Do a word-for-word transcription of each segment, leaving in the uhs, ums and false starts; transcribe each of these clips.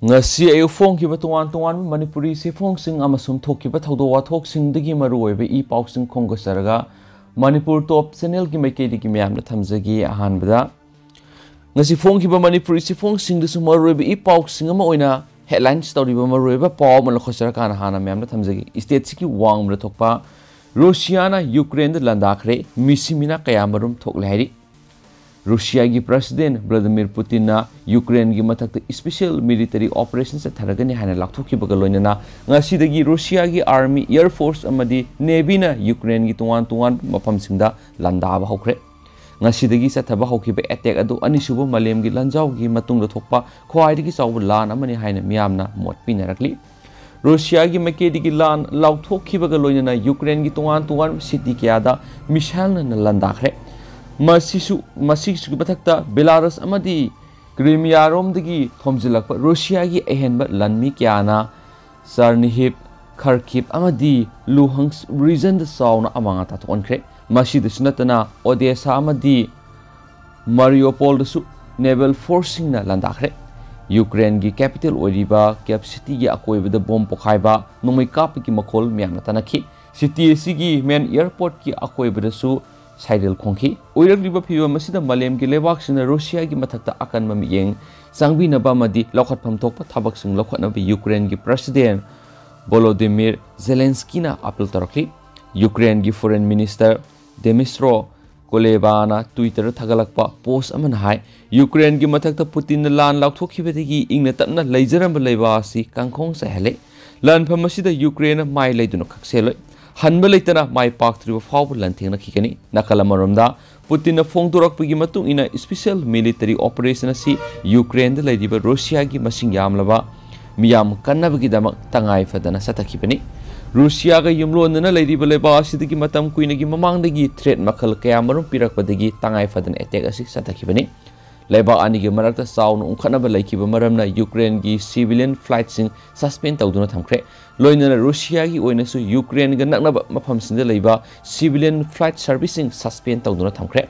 ꯉꯁꯤ ꯑꯌꯨꯛ ꯐꯣꯡꯈꯤꯕ ꯇꯣꯉꯥꯟ ꯇꯣꯉꯥꯟꯕ ꯃꯅꯤꯄꯨꯔꯤ ꯆꯦꯐꯣꯡꯁꯤꯡ ꯑꯃꯁꯨꯡ ꯊꯣꯛꯈꯤꯕ ꯊꯧꯗꯣꯛ ꯋꯥꯊꯣꯛꯁꯤꯡꯗꯒꯤ ꯃꯔꯨꯑꯣꯏꯕ ꯏ ꯄꯥꯎꯁꯤꯡ ꯈꯣꯝꯒꯠꯆꯔꯒ ꯃꯅꯤꯄꯨꯔ ꯇꯣꯞ ꯆꯦꯅꯦꯜꯒꯤ ꯃꯥꯏꯀꯩꯗꯒꯤ ꯃꯌꯥꯝꯗ ꯊꯝꯖꯒꯦ꯫ ꯑꯍꯥꯟꯕꯗ, ꯉꯁꯤ ꯐꯣꯡꯈꯤꯕ ꯃꯅꯤꯄꯨꯔꯤ ꯆꯦꯐꯣꯡꯁꯤꯡꯗꯁꯨ ꯃꯔꯨꯑꯣꯏꯕ ꯏ ꯄꯥꯎꯁꯤꯡ ꯑꯃ ꯑꯣꯏꯅ headlines ꯇꯧꯔꯤꯕ ꯃꯔꯨꯑꯣꯏꯕ ꯄꯥꯎ ꯑꯃ ꯂꯧꯈꯠꯆꯔꯀꯥꯟꯗ ꯍꯥꯟꯅ ꯃꯌꯥꯝꯗ ꯊꯝꯖꯒꯦ꯫ ꯏꯁꯇꯦꯠꯁꯤꯒꯤ ꯋꯥꯡꯃꯗ ꯊꯣꯛꯄ ꯔꯨꯁꯤꯌꯥꯅ ꯌꯨꯀ꯭ꯔꯦꯟꯗ ꯂꯥꯟꯗꯥꯈ꯭ꯔꯦ, ꯃꯤꯁꯤ ꯃꯤꯅꯥ ꯀꯌꯥꯃꯔꯨꯝ ꯊꯣꯛꯂꯦ ꯍꯥꯏꯔꯤ꯫ ꯔꯨꯁꯤꯌꯥꯒꯤ ꯄ꯭ꯔꯁꯤꯗꯦꯟ ꯚ꯭ꯂꯥꯗꯤꯃꯤꯔ ꯄꯨꯇꯤꯟꯅ ꯌꯨꯀ꯭ꯔꯦꯟꯒꯤ ꯃꯊꯛꯇ special military operation ꯆꯠꯊꯔꯒꯅꯤ ꯍꯥꯏꯅ ꯂꯥꯎꯊꯣꯛꯈꯤꯕꯒ ꯂꯣꯏꯅꯅ ꯉꯁꯤꯗꯒꯤ ꯔꯨꯁꯤꯌꯥꯒꯤ army, air force ꯑꯃꯗꯤ navyꯅ ꯌꯨꯀ꯭ꯔꯦꯟꯒꯤ ꯇꯣꯉꯥꯟ ꯇꯣꯉꯥꯟꯕ ꯃꯐꯝꯁꯤꯡꯗ ꯂꯥꯟꯗꯥꯕ ꯍꯧꯈ꯭ꯔꯦ꯫ ꯉꯁꯤꯗꯒꯤ ꯆꯠꯊꯕ ꯍꯧꯈꯤꯕ attack ꯑꯗꯨ ꯑꯅꯤꯁꯨꯕ ꯃꯥꯂꯦꯝꯒꯤ ꯂꯥꯟꯖꯥꯎꯒꯤ ꯃꯇꯨꯡꯗ ꯊꯣꯛꯄ ꯈ꯭ꯋꯥꯏꯗꯒꯤ ꯆꯥꯎꯕ ꯂꯥꯟ ꯑꯃꯅꯤ ꯍꯥꯏꯅ ꯃꯤꯌꯥꯝꯅ ꯃꯣꯠ ꯄꯤꯅꯔꯛꯂꯤ꯫ ꯔꯨꯁꯤꯌꯥꯒꯤ ꯃꯥꯏꯀꯩꯗꯒꯤ ꯂꯥꯟ ꯂꯥꯎꯊꯣꯛꯈꯤꯕꯒ ꯂꯣꯏꯅꯅ ꯌꯨꯀ꯭ꯔꯦꯟꯒꯤ ꯇꯣꯉꯥꯟ ꯇꯣꯉꯥꯟꯕ city ꯀꯌꯥꯗ missileꯅ ꯂꯥꯟꯗꯥꯈ꯭ꯔꯦ꯫ ꯃꯁꯤꯁꯨ, ꯃꯁꯤꯒꯤꯁꯨ ꯃꯊꯛꯇ ꯕꯦꯂꯥꯔꯁ ꯑꯃꯗꯤ ꯀ꯭ꯔꯤꯃꯤꯌꯥꯔꯣꯝꯗꯒꯤ ꯊꯣꯝꯖꯤꯜꯂꯛꯄ ꯔꯨꯁꯤꯌꯥꯒꯤ ꯑꯍꯦꯟꯕ ꯂꯥꯟꯃꯤ ꯀꯌꯥꯅ ꯆꯥꯔꯅꯤꯍꯤꯞ, ꯈꯔꯀꯤꯞ ꯑꯃꯗꯤ ꯂꯨꯍꯪꯁ regionꯗ ꯆꯥꯎꯅ ꯑꯃꯥꯡ ꯑꯇꯥ ꯊꯣꯛꯍꯟꯈ꯭ꯔꯦ꯫ ꯃꯁꯤꯗꯁꯨ ꯅꯠꯇꯅ ꯑꯣꯗꯦꯁꯥ ꯑꯃꯗꯤ ꯃꯥꯔꯤꯌꯣꯄꯣꯜꯗꯁꯨ naval forceꯁꯤꯡꯅ ꯂꯥꯟꯗꯥꯈ꯭ꯔꯦ꯫ ꯌꯨꯀ꯭ꯔꯦꯟꯒꯤ capital ꯑꯣꯏꯔꯤꯕ ꯀꯤꯌꯦꯚ cityꯒꯤ ꯑꯀꯣꯏꯕꯗ ꯕꯣꯝ ꯄꯣꯈꯥꯏꯕ, ꯅꯣꯡꯃꯩ ꯀꯥꯞꯄꯒꯤ ꯃꯈꯣꯜ ꯃꯌꯥꯝꯅ ꯇꯥꯟꯅꯈꯤ꯫ City ꯑꯁꯤꯒꯤ main airportꯀꯤ ꯑꯀꯣꯏꯕꯗꯁꯨ siren ꯈꯣꯡꯈꯤ꯫ ꯑꯣꯏꯔꯛꯂꯤꯕ ꯐꯤꯚꯝ ꯑꯁꯤꯗ ꯃꯥꯂꯦꯝꯒꯤ ꯂꯩꯕꯥꯛꯁꯤꯡꯅ ꯔꯨꯁꯤꯌꯥꯒꯤ ꯃꯊꯛꯇ ꯑꯀꯟꯕ ꯃꯤꯠꯌꯦꯡ ꯆꯪꯕꯤꯅꯕ ꯑꯃꯗꯤ ꯂꯧꯈꯠꯐꯝ ꯊꯣꯛꯄ ꯊꯕꯛꯁꯤꯡ ꯂꯧꯈꯠꯅꯕ ꯌꯨꯀ꯭ꯔꯦꯟꯒꯤ president ꯚꯣꯂꯣꯗꯤꯃꯤꯔ ꯖꯦꯂꯦꯟꯁꯀꯤꯅ appeal ꯇꯧꯔꯛꯂꯤ꯫ ꯌꯨꯀ꯭ꯔꯦꯟꯒꯤ foreign minister ꯗꯦꯃꯤꯁ꯭ꯇ꯭ꯔꯣ ꯀꯣꯂꯦꯕꯥꯅ Twitterꯗ ꯊꯥꯒꯠꯂꯛꯄ post ꯑꯃꯅ ꯍꯥꯏ, ꯌꯨꯀ꯭ꯔꯦꯟꯒꯤ ꯃꯊꯛꯇ ꯄꯨꯇꯤꯟꯅ ꯂꯥꯟ ꯂꯥꯎꯊꯣꯛꯈꯤꯕꯗꯒꯤ ꯏꯪꯅ ꯇꯞꯅ ꯂꯩꯖꯔꯝꯕ ꯂꯩꯕꯥꯛ ꯑꯁꯤ ꯀꯥꯡꯈꯣꯡ ꯆꯥꯏꯍꯜꯂꯦ꯫ ꯂꯥꯟꯐꯝ ꯑꯁꯤꯗ ꯌꯨꯀ꯭ꯔꯦꯟꯅ ꯃꯥꯏ ꯂꯩꯗꯨꯅ ꯈꯛꯁꯦꯜꯂꯣꯏ꯫ ꯍꯟꯕ ꯂꯩꯇꯅ ꯃꯥꯏ ꯄꯥꯛꯇ꯭ꯔꯤꯕ ꯐꯥꯎꯕ ꯂꯥꯟꯊꯦꯡꯅꯈꯤꯒꯅꯤ꯫ ꯅꯥꯀꯜ ꯑꯃꯔꯣꯝꯗ, ꯄꯨꯇꯤꯟꯅ ꯐꯣꯡꯗꯣꯔꯛꯄꯒꯤ ꯃꯇꯨꯡ ꯏꯟꯅ special military operation ꯑꯁꯤ ꯌꯨꯀ꯭ꯔꯦꯟꯗ ꯂꯩꯔꯤꯕ ꯔꯨꯁꯤꯌꯥꯒꯤ ꯃꯁꯤꯡ ꯌꯥꯝꯂꯕ ꯃꯤꯌꯥꯝ ꯀꯟꯅꯕꯒꯤꯗꯃꯛ ꯇꯉꯥꯏ ꯐꯗꯅ ꯆꯠꯊꯈꯤꯕꯅꯤ꯫ ꯔꯨꯁꯤꯌꯥꯒ ꯌꯨꯝꯂꯣꯟꯅꯅ ꯂꯩꯔꯤꯕ ꯂꯩꯕꯥꯛ ꯑꯁꯤꯗꯒꯤ ꯃꯇꯝ ꯀꯨꯏꯅꯒꯤ ꯃꯃꯥꯡꯗꯒꯤ threat ꯃꯈꯜ ꯀꯌꯥꯃꯔꯨꯝ ꯄꯤꯔꯛꯄꯗꯒꯤ ꯇꯉꯥꯏ ꯐꯗꯅ attack ꯑꯁꯤ ꯆꯠꯊꯈꯤꯕꯅꯤ꯫ ꯂꯩꯕꯥꯛ ꯑꯅꯤꯒꯤ ꯃꯔꯛꯇ ꯆꯥꯎꯅ ꯎꯪꯈꯠꯅꯕ ꯂꯩꯈꯤꯕ ꯃꯔꯝꯅ ꯌꯨꯀ꯭ꯔꯦꯟꯒꯤ civilian flightꯁꯤꯡ suspend ꯇꯧꯗꯨꯅ ꯊꯝꯈ꯭ꯔꯦ꯫ ꯂꯣꯏꯅꯅ ꯔꯨꯁꯤꯌꯥꯒꯤ ꯑꯣꯏꯅꯁꯨ ꯌꯨꯀ꯭ꯔꯦꯟꯒ ꯅꯛꯅꯕ ꯃꯐꯝꯁꯤꯡꯗ ꯂꯩꯕ civilian flight serviceꯁꯤꯡ suspend ꯇꯧꯗꯨꯅ ꯊꯝꯈ꯭ꯔꯦ꯫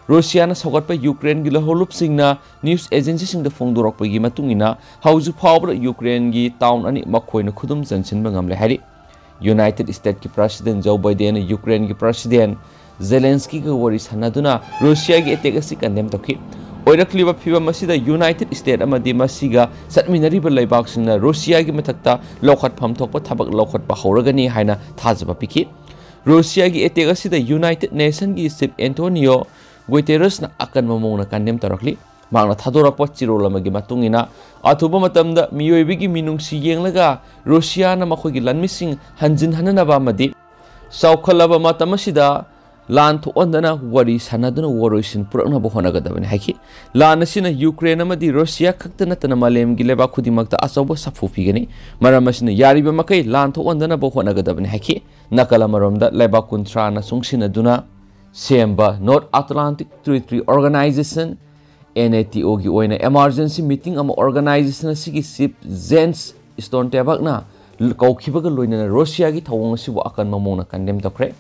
ꯔꯨꯁꯤꯌꯥꯅ ꯁꯧꯒꯠꯄ ꯌꯨꯀ꯭ꯔꯦꯟꯒꯤ ꯂꯧꯍꯧꯂꯨꯞꯁꯤꯡꯅ ꯅ꯭ꯌꯨꯁ ꯑꯦꯖꯦꯟꯁꯤꯁꯤꯡꯗ ꯐꯣꯡꯗꯣꯔꯛꯄꯒꯤ ꯃꯇꯨꯡ ꯏꯟꯅ, ꯍꯧꯖꯤꯛ ꯐꯥꯎꯕꯗ ꯌꯨꯀ꯭ꯔꯦꯟꯒꯤ ꯇꯥꯎꯟ ꯑꯅꯤ ꯃꯈꯣꯏꯅ ꯈꯨꯗꯨꯝ ꯆꯟꯁꯤꯟꯕ ꯉꯝꯂꯦ ꯍꯥꯏꯔꯤ꯫ ꯌꯨꯅꯥꯏꯇꯦꯗ ꯁ꯭ꯇꯦꯠꯀꯤ ꯄ꯭ꯔꯁꯤꯗꯦꯟ ꯖꯣ ꯕꯥꯏꯗꯦꯟꯅ ꯌꯨꯀ꯭ꯔꯦꯟꯒꯤ ꯄ꯭ꯔꯁꯤꯗꯦꯟ ꯖꯦꯂꯦꯟꯁꯀꯤꯒ ꯋꯥꯔꯤ ꯁꯥꯟꯅꯗꯨꯅ ꯔꯨꯁꯤꯌꯥꯒꯤ ꯑꯦꯇꯦꯛ ꯑꯁꯤ ꯀꯟꯗꯦꯝ ꯇꯧꯈꯤ꯫ ꯑꯣꯏꯔꯛꯂꯤꯕ ꯐꯤꯚꯝ ꯑꯁꯤꯗ ꯌꯨꯅꯥꯏꯇꯦꯗ ꯁ꯭ꯇꯦꯠ ꯑꯃꯗꯤ ꯃꯁꯤꯒ ꯆꯠꯃꯤꯟꯅꯔꯤꯕ ꯂꯩꯕꯥꯛꯁꯤꯡꯅ ꯔꯨꯁꯤꯌꯥꯒꯤ ꯃꯊꯛꯇ ꯂꯧꯈꯠꯐꯝ ꯊꯣꯛꯄ ꯊꯕꯛ ꯂꯧꯈꯠꯄ ꯍꯧꯔꯒꯅꯤ ꯍꯥꯏꯅ ꯊꯥꯖꯕ ꯄꯤꯈꯤ꯫ ꯔꯨꯁꯤꯌꯥꯒꯤ ꯑꯦꯇꯦꯛ ꯑꯁꯤꯗ ꯌꯨꯅꯥꯏꯇꯦꯗ ꯅꯦꯁꯟꯒꯤ ꯆꯤꯐ ꯑꯦꯟꯇꯣꯅꯤꯌꯣ ꯒꯨꯇꯦꯔꯁꯅ ꯑꯀꯟꯕ ꯃꯑꯣꯡꯗ ꯀꯟꯗꯦꯝ ꯇꯧꯔꯛꯂꯤ꯫ ꯃꯍꯥꯛꯅ ꯊꯥꯗꯣꯔꯛꯄ ꯆꯦꯔꯣꯜ ꯑꯃꯒꯤ ꯃꯇꯨꯡ ꯏꯟꯅ, ꯑꯊꯨꯕ ꯃꯇꯝꯗ ꯃꯤꯑꯣꯏꯕꯒꯤ ꯃꯤꯅꯨꯡꯁꯤ ꯌꯦꯡꯂꯒ ꯔꯨꯁꯤꯌꯥꯅ ꯃꯈꯣꯏꯒꯤ ꯂꯥꯟꯃꯤꯁꯤꯡ ꯍꯟꯖꯤꯟꯍꯟꯅꯕ ꯑꯃꯗꯤ ꯆꯥꯎꯈꯠꯂꯕ ꯃꯇꯝ ꯑꯁꯤꯗ ꯂꯥꯟ ꯊꯣꯛꯍꯟꯗꯅ ꯋꯥꯔꯤ ꯁꯥꯟꯅꯗꯨꯅ ꯋꯥꯔꯣꯏꯁꯤꯟ ꯄꯨꯔꯛꯅꯕ ꯍꯣꯠꯅꯒꯗꯕꯅꯤ ꯍꯥꯏꯈꯤ꯫ ꯂꯥꯟ ꯑꯁꯤꯅ ꯌꯨꯀ꯭ꯔꯦꯟ ꯑꯃꯗꯤ ꯔꯨꯁꯤꯌꯥ ꯈꯛꯇ ꯅꯠꯇꯅ ꯃꯥꯂꯦꯝꯒꯤ ꯂꯩꯕꯥꯛ ꯈꯨꯗꯤꯡꯃꯛꯇ ꯑꯆꯧꯕ ꯁꯥꯐꯨ ꯄꯤꯒꯅꯤ꯫ ꯃꯔꯝ ꯑꯁꯤꯅ ꯌꯥꯔꯤꯕ ꯃꯈꯩ ꯂꯥꯟ ꯊꯣꯛꯍꯟꯗꯅꯕ ꯍꯣꯠꯅꯒꯗꯕꯅꯤ ꯍꯥꯏꯈꯤ꯫ ꯅꯥꯀꯜ ꯑꯃꯔꯣꯝꯗ ꯂꯩꯕꯥꯛ ꯀꯨꯟꯊ꯭ꯔꯥꯅ ꯆꯨꯡꯁꯤꯟꯅꯗꯨꯅ ꯁꯦꯝꯕ North Atlantic Treaty Organization, NATOꯒꯤ ꯑꯣꯏꯅ emergency meeting ꯑꯃ organization ꯑꯁꯤꯒꯤ chief Jens Stoltenbergꯅ ꯀꯧꯈꯤꯕꯒ ꯂꯣꯏꯅꯅ ꯔꯨꯁꯤꯌꯥꯒꯤ ꯊꯧꯑꯣꯡ ꯑꯁꯤꯕꯨ ꯑꯀꯟꯕ ꯃꯑꯣꯡꯗ ꯀꯟꯗꯦꯝ ꯇꯧꯈ꯭ꯔꯦ꯫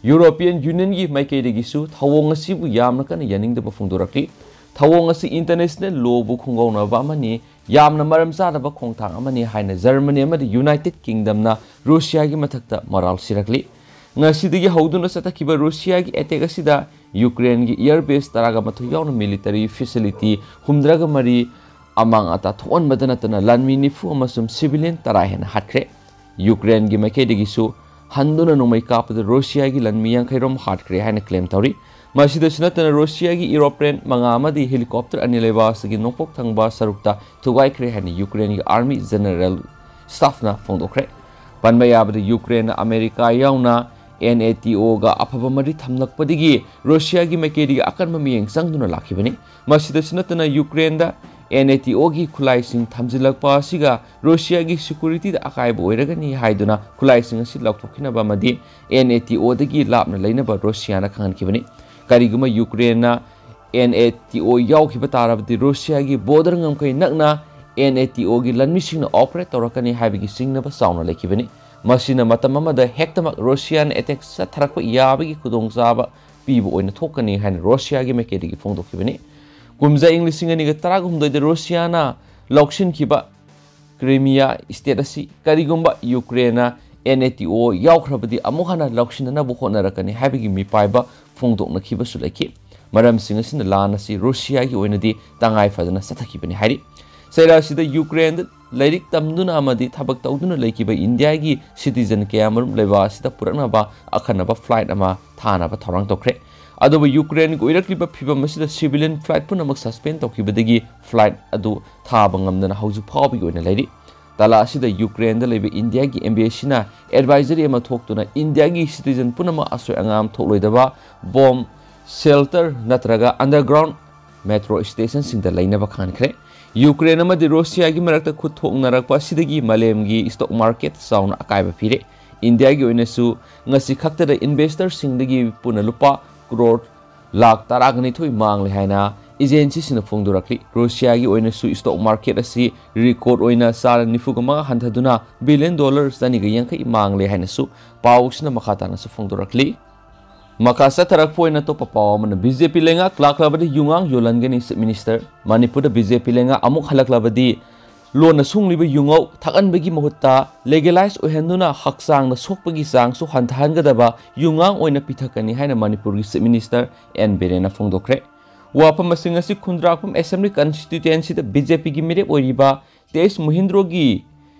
ꯌꯨꯔꯣꯄꯤꯌꯟ ꯌꯨꯅꯤꯌꯟꯒꯤ ꯃꯥꯏꯀꯩꯗꯒꯤꯁꯨ ꯊꯧꯑꯣꯡ ꯑꯁꯤꯕꯨ ꯌꯥꯝꯅ ꯀꯟꯅ ꯌꯥꯅꯤꯡꯗꯕ ꯐꯣꯡꯗꯣꯔꯛꯂꯤ꯫ ꯊꯧꯑꯣꯡ ꯑꯁꯤ ꯏꯟꯇꯔꯅꯦꯁꯅꯦꯜ ꯂꯣꯕꯨ ꯈꯣꯡꯒꯥꯎꯅꯕ ꯑꯃꯅꯤ, ꯌꯥꯝꯅ ꯃꯔꯝ ꯆꯥꯗꯕ ꯈꯣꯡꯊꯥꯡ ꯑꯃꯅꯤ ꯍꯥꯏꯅ ꯖꯔꯃꯅꯤ ꯑꯃꯗꯤ ꯌꯨꯅꯥꯏꯇꯦꯗ ꯀꯤꯡꯗꯝꯅ ꯔꯨꯁꯤꯌꯥꯒꯤ ꯃꯊꯛꯇ ꯃꯔꯥꯜ ꯁꯤꯔꯛꯂꯤ꯫ ꯉꯁꯤꯗꯒꯤ ꯍꯧꯗꯨꯅ ꯆꯠꯊꯈꯤꯕ ꯔꯨꯁꯤꯌꯥꯒꯤ ꯑꯦꯇꯦꯛ ꯑꯁꯤꯗ ꯌꯨꯀ꯭ꯔꯦꯟꯒꯤ ꯏꯌꯔ ꯕꯦꯁ ꯇꯔꯥꯒ ꯃꯥꯊꯣꯏ ꯌꯥꯎꯅ ꯃꯤꯂꯤꯇꯔꯤ ꯐꯦꯁꯤꯂꯤꯇꯤ ꯍꯨꯝꯗ꯭ꯔꯥꯒ ꯃꯔꯤ ꯑꯃꯥꯡ ꯑꯇꯥ ꯊꯣꯛꯍꯟꯕꯗ ꯅꯠꯇꯅ ꯂꯥꯟꯃꯤ ꯅꯤꯐꯨ ꯑꯃꯁꯨꯡ ꯁꯤꯚꯤꯂꯤꯌꯟ ꯇꯔꯥ ꯍꯦꯟꯅ ꯍꯥꯠꯈ꯭ꯔꯦ꯫ ꯌꯨꯀ꯭ꯔꯦꯟꯒꯤ ꯃꯥꯏꯀꯩꯗꯒꯤꯁꯨ ꯍꯟꯗꯨꯅ ꯅꯣꯡꯃꯩ ꯀꯥꯞꯄꯗ ꯔꯨꯁꯤꯌꯥꯒꯤ ꯂꯥꯟꯃꯤ ꯌꯥꯡꯈꯩ ꯔꯣꯝ ꯍꯥꯠꯈ꯭ꯔꯦ ꯍꯥꯏꯅ ꯀ꯭ꯂꯦꯝ ꯇꯧꯔꯤ꯫ ꯃꯁꯤꯗꯁꯨ ꯅꯠꯇꯅ ꯔꯨꯁꯤꯌꯥꯒꯤ ꯑꯦꯔꯣꯄ꯭ꯂꯦꯟ ꯃꯉꯥ ꯑꯃꯗꯤ ꯍꯦꯂꯤꯀꯣꯞꯇꯔ ꯑꯅꯤ ꯂꯩꯕꯥꯛ ꯑꯁꯤꯒꯤ ꯅꯣꯡꯄꯣꯛ ꯊꯪꯕ ꯁꯔꯨꯛꯇ ꯊꯨꯒꯥꯏꯈ꯭ꯔꯦ ꯍꯥꯏꯅ ꯌꯨꯀ꯭ꯔꯦꯟꯒꯤ ꯑꯥꯔꯃꯤ ꯖꯦꯅꯔꯦꯜ ꯁ꯭ꯇꯥꯐꯅ ꯐꯣꯡꯗꯣꯛꯈ꯭ꯔꯦ꯫ ꯄꯟꯕ ꯌꯥꯕꯗ ꯌꯨꯀ꯭ꯔꯦꯟꯅ ꯑꯃꯦꯔꯤꯀꯥ ꯌꯥꯎꯅ NATOꯒ ꯑꯐꯕ ꯃꯔꯤ ꯊꯝꯂꯛꯄꯗꯒꯤ ꯔꯨꯁꯤꯌꯥꯒꯤ ꯃꯥꯏꯀꯩꯗꯒꯤ ꯑꯀꯟꯕ ꯃꯤꯠꯌꯦꯡ ꯆꯪꯗꯨꯅ ꯂꯥꯛꯈꯤꯕꯅꯤ꯫ ꯃꯁꯤꯗꯁꯨ ꯅꯠꯇꯅ ꯌꯨꯀ꯭ꯔꯦꯟꯗ NATOꯒꯤ ꯈꯨꯠꯂꯥꯏꯁꯤꯡ ꯊꯝꯖꯤꯜꯂꯛꯄ ꯑꯁꯤꯒ ꯔꯨꯁꯤꯌꯥꯒꯤ ꯁꯦꯀ꯭ꯌꯨꯔꯤꯇꯤꯗ ꯑꯀꯥꯏꯕ ꯑꯣꯏꯔꯒꯅꯤ ꯍꯥꯏꯗꯨꯅ ꯈꯨꯠꯂꯥꯏꯁꯤꯡ ꯑꯁꯤ ꯂꯧꯊꯣꯛꯈꯤꯅꯕ ꯑꯃꯗꯤ NATOꯗꯒꯤ ꯂꯥꯞꯅ ꯂꯩꯅꯕ ꯔꯨꯁꯤꯌꯥꯅ ꯈꯪꯍꯟꯈꯤꯕꯅꯤ꯫ ꯀꯔꯤꯒꯨꯝꯕ ꯌꯨꯀ꯭ꯔꯦꯟꯅ NATO ꯌꯥꯎꯈꯤꯕ ꯇꯥꯔꯕꯗꯤ ꯔꯨꯁꯤꯌꯥꯒꯤ ꯕꯣꯔꯗꯔ ꯉꯝꯈꯩ ꯅꯛꯅ NATOꯒꯤ ꯂꯥꯟꯃꯤꯁꯤꯡꯅ ꯑꯣꯄꯔꯦꯠ ꯇꯧꯔꯛꯀꯅꯤ ꯍꯥꯏꯕꯒꯤ ꯆꯤꯡꯅꯕ ꯆꯥꯎꯅ ꯂꯩꯈꯤꯕꯅꯤ꯫ ꯃꯁꯤꯅ ꯃꯇꯝ ꯑꯃꯗ ꯍꯦꯛꯇꯃꯛ ꯔꯨꯁꯤꯌꯥꯅ ꯑꯦꯇꯦꯛ ꯆꯠꯊꯔꯛꯄ ꯌꯥꯕꯒꯤ ꯈꯨꯗꯣꯡꯆꯥꯕ ꯄꯤꯕ ꯑꯣꯏꯅ ꯊꯣꯛꯀꯅꯤ ꯍꯥꯏꯅ ꯔꯣꯁꯤꯌꯥꯒꯤ ꯃꯥꯏꯀꯩꯗꯒꯤ ꯐꯣꯡꯗꯣꯛꯈꯤꯕꯅꯤ꯫ ꯀꯨꯝꯖꯥ ꯏꯪ ꯂꯤꯁꯤꯡ ꯑꯅꯤꯒ ꯇꯔꯥꯍꯨꯝꯗꯣꯏꯗ ꯔꯣꯁꯤꯌꯥꯅ ꯂꯧꯁꯤꯟꯈꯤꯕ ꯀ꯭ꯔꯤꯃꯤꯌꯥ ꯁ꯭ꯇꯦꯠ ꯑꯁꯤ ꯀꯔꯤꯒꯨꯝꯕ ꯌꯨꯀ꯭ꯔꯦꯟꯅ NATO ꯌꯥꯎꯈ꯭ꯔꯕꯗꯤ ꯑꯃꯨꯛ ꯍꯟꯅ ꯂꯧꯁꯤꯟꯅꯅꯕ ꯍꯣꯠꯅꯔꯛꯀꯅꯤ ꯍꯥꯏꯕꯒꯤ ꯃꯤꯄꯥꯏꯕ ꯐꯣꯡꯗꯣꯛꯅꯈꯤꯕꯁꯨ ꯂꯩꯈꯤ꯫ ꯃꯔꯝꯁꯤꯡ ꯑꯁꯤꯅ ꯂꯥꯟ ꯑꯁꯤ ꯔꯨꯁꯤꯌꯥꯒꯤ ꯑꯣꯏꯅꯗꯤ ꯇꯉꯥꯏ ꯐꯗꯅ ꯆꯠꯊꯈꯤꯕꯅꯤ ꯍꯥꯏꯔꯤ꯫ ꯆꯩꯔꯥ ꯑꯁꯤꯗ ꯌꯨꯀ꯭ꯔꯦꯟꯗ ꯂꯥꯏꯔꯤꯛ ꯇꯝꯗꯨꯅ ꯑꯃꯗꯤ ꯊꯕꯛ ꯇꯧꯗꯨꯅ ꯂꯩꯈꯤꯕ ꯏꯟꯗꯤꯌꯥꯒꯤ citizen ꯀꯌꯥ ꯃꯔꯨꯝ ꯂꯩꯕꯥꯛ ꯑꯁꯤꯗ ꯄꯨꯔꯛꯅꯕ ꯑꯈꯟꯅꯕ flight ꯑꯃ ꯊꯥꯅꯕ ꯊꯧꯔꯥꯡ ꯇꯧꯈ꯭ꯔꯦ꯫ ꯑꯗꯨꯕꯨ ꯌꯨꯀ꯭ꯔꯦꯟꯒꯤ ꯑꯣꯏꯔꯛꯂꯤꯕ ꯐꯤꯕꯝ ꯑꯁꯤꯗ civilian flight ꯄꯨꯝꯅꯃꯛ suspend ꯇꯧꯈꯤꯕꯗꯒꯤ flight ꯑꯗꯨ ꯊꯥꯕ ꯉꯝꯗꯅ ꯍꯧꯖꯤꯛ ꯐꯥꯎꯕꯒꯤ ꯑꯣꯏꯅ ꯂꯩꯔꯤ꯫ ꯇꯥꯂꯥ ꯑꯁꯤꯗ ꯌꯨꯀ꯭ꯔꯦꯟꯗ ꯂꯩꯕ ꯏꯟꯗꯤꯌꯥꯒꯤ ꯑꯦꯝꯕꯦꯁꯤꯅ advisory ꯑꯃ ꯊꯣꯛꯇꯨꯅ ꯏꯟꯗꯤꯌꯥꯒꯤ citizen ꯄꯨꯝꯅꯃꯛ ꯑꯁꯣꯏ ꯑꯉꯥꯝ ꯊꯣꯛꯂꯣꯏꯗꯕ bomb shelter ꯅꯠꯇ꯭ꯔꯒ underground metro stationꯁꯤꯡꯗ ꯂꯩꯅꯕ ꯈꯪꯍꯟꯈ꯭ꯔꯦ꯫ ꯌꯨꯀ꯭ꯔꯦꯟ ꯑꯃꯗꯤ ꯔꯣꯁꯤꯌꯥꯒꯤ ꯃꯔꯛꯇ ꯈꯨꯠ ꯊꯣꯛꯅꯔꯛꯄ ꯑꯁꯤꯗꯒꯤ ꯃꯥꯂꯦꯝꯒꯤ stock market ꯆꯥꯎꯅ ꯑꯀꯥꯏꯕ ꯄꯤꯔꯦ꯫ ꯏꯟꯗꯤꯌꯥꯒꯤ ꯑꯣꯏꯅꯁꯨ ꯉꯁꯤ ꯈꯛꯇꯗ investorꯁꯤꯡꯗꯒꯤ ꯄꯨꯟꯅ ꯂꯨꯄꯥ ꯀ꯭ꯔꯣꯔ ꯂꯥꯈ ꯇꯔꯥꯒ ꯅꯤꯊꯣꯏ ꯃꯥꯡꯂꯦ ꯍꯥꯏꯅ agencyꯁꯤꯡꯅ ꯐꯣꯡꯗꯣꯔꯛꯂꯤ꯫ ꯔꯨꯁꯤꯌꯥꯒꯤ ꯑꯣꯏꯅꯁꯨ stock market ꯑꯁꯤ record ꯑꯣꯏꯅ ꯆꯥꯗ ꯅꯤꯐꯨꯒ ꯃꯉꯥ ꯍꯟꯊꯗꯨꯅ billion dollar ꯆꯅꯤꯒ ꯌꯥꯡꯈꯩ ꯃꯥꯡꯂꯦ ꯍꯥꯏꯅꯁꯨ ꯄꯥꯎꯁꯤꯅ ꯃꯈꯥ ꯇꯥꯅꯁꯨ ꯐꯣꯡꯗꯣꯔꯛꯂꯤ꯫ ꯃꯈꯥ ꯆꯠꯊꯔꯛꯄ ꯑꯣꯏꯅ ꯑꯇꯣꯞꯄ ꯄꯥꯎ ꯑꯃꯅ, BJP ꯂꯩꯉꯥꯛ ꯂꯥꯛꯂꯕꯗꯤ ꯌꯨꯉꯥꯡ ꯌꯣꯜꯍꯟꯒꯅꯤ Chief Minister꯫ ꯃꯅꯤꯄꯨꯔꯗ BJP ꯂꯩꯉꯥꯛ ꯑꯃꯨꯛ ꯍꯜꯂꯛꯂꯕꯗꯤ ꯂꯣꯟꯅ ꯁꯨꯡꯂꯤꯕ ꯌꯨꯉꯧ ꯊꯛꯍꯟꯕꯒꯤ ꯃꯍꯨꯠꯇ legalize ꯑꯣꯏꯍꯟꯗꯨꯅ ꯍꯛꯆꯥꯡꯗ ꯁꯣꯛꯄꯒꯤ ꯆꯥꯡꯁꯨ ꯍꯟꯊꯍꯟꯒꯗꯕ ꯌꯨꯉꯥꯡ ꯑꯣꯏꯅ ꯄꯤꯊꯛꯀꯅꯤ ꯍꯥꯏꯅ ꯃꯅꯤꯄꯨꯔꯒꯤ Chief Minister ꯑꯦꯟ ꯕꯤꯔꯦꯟꯅ ꯐꯣꯡꯗꯣꯛꯈ꯭ꯔꯦ꯫ ꯋꯥꯐꯝ ꯑꯁꯤꯡ ꯑꯁꯤ ꯈꯨꯟꯗ꯭ꯔꯥꯛꯄꯝ Assembly Constituencyꯗ BJPꯒꯤ ꯃꯤꯔꯦꯞ ꯑꯣꯏꯔꯤꯕ ꯇꯦꯖ ꯃꯍꯤꯟꯗ꯭ꯔꯣꯒꯤ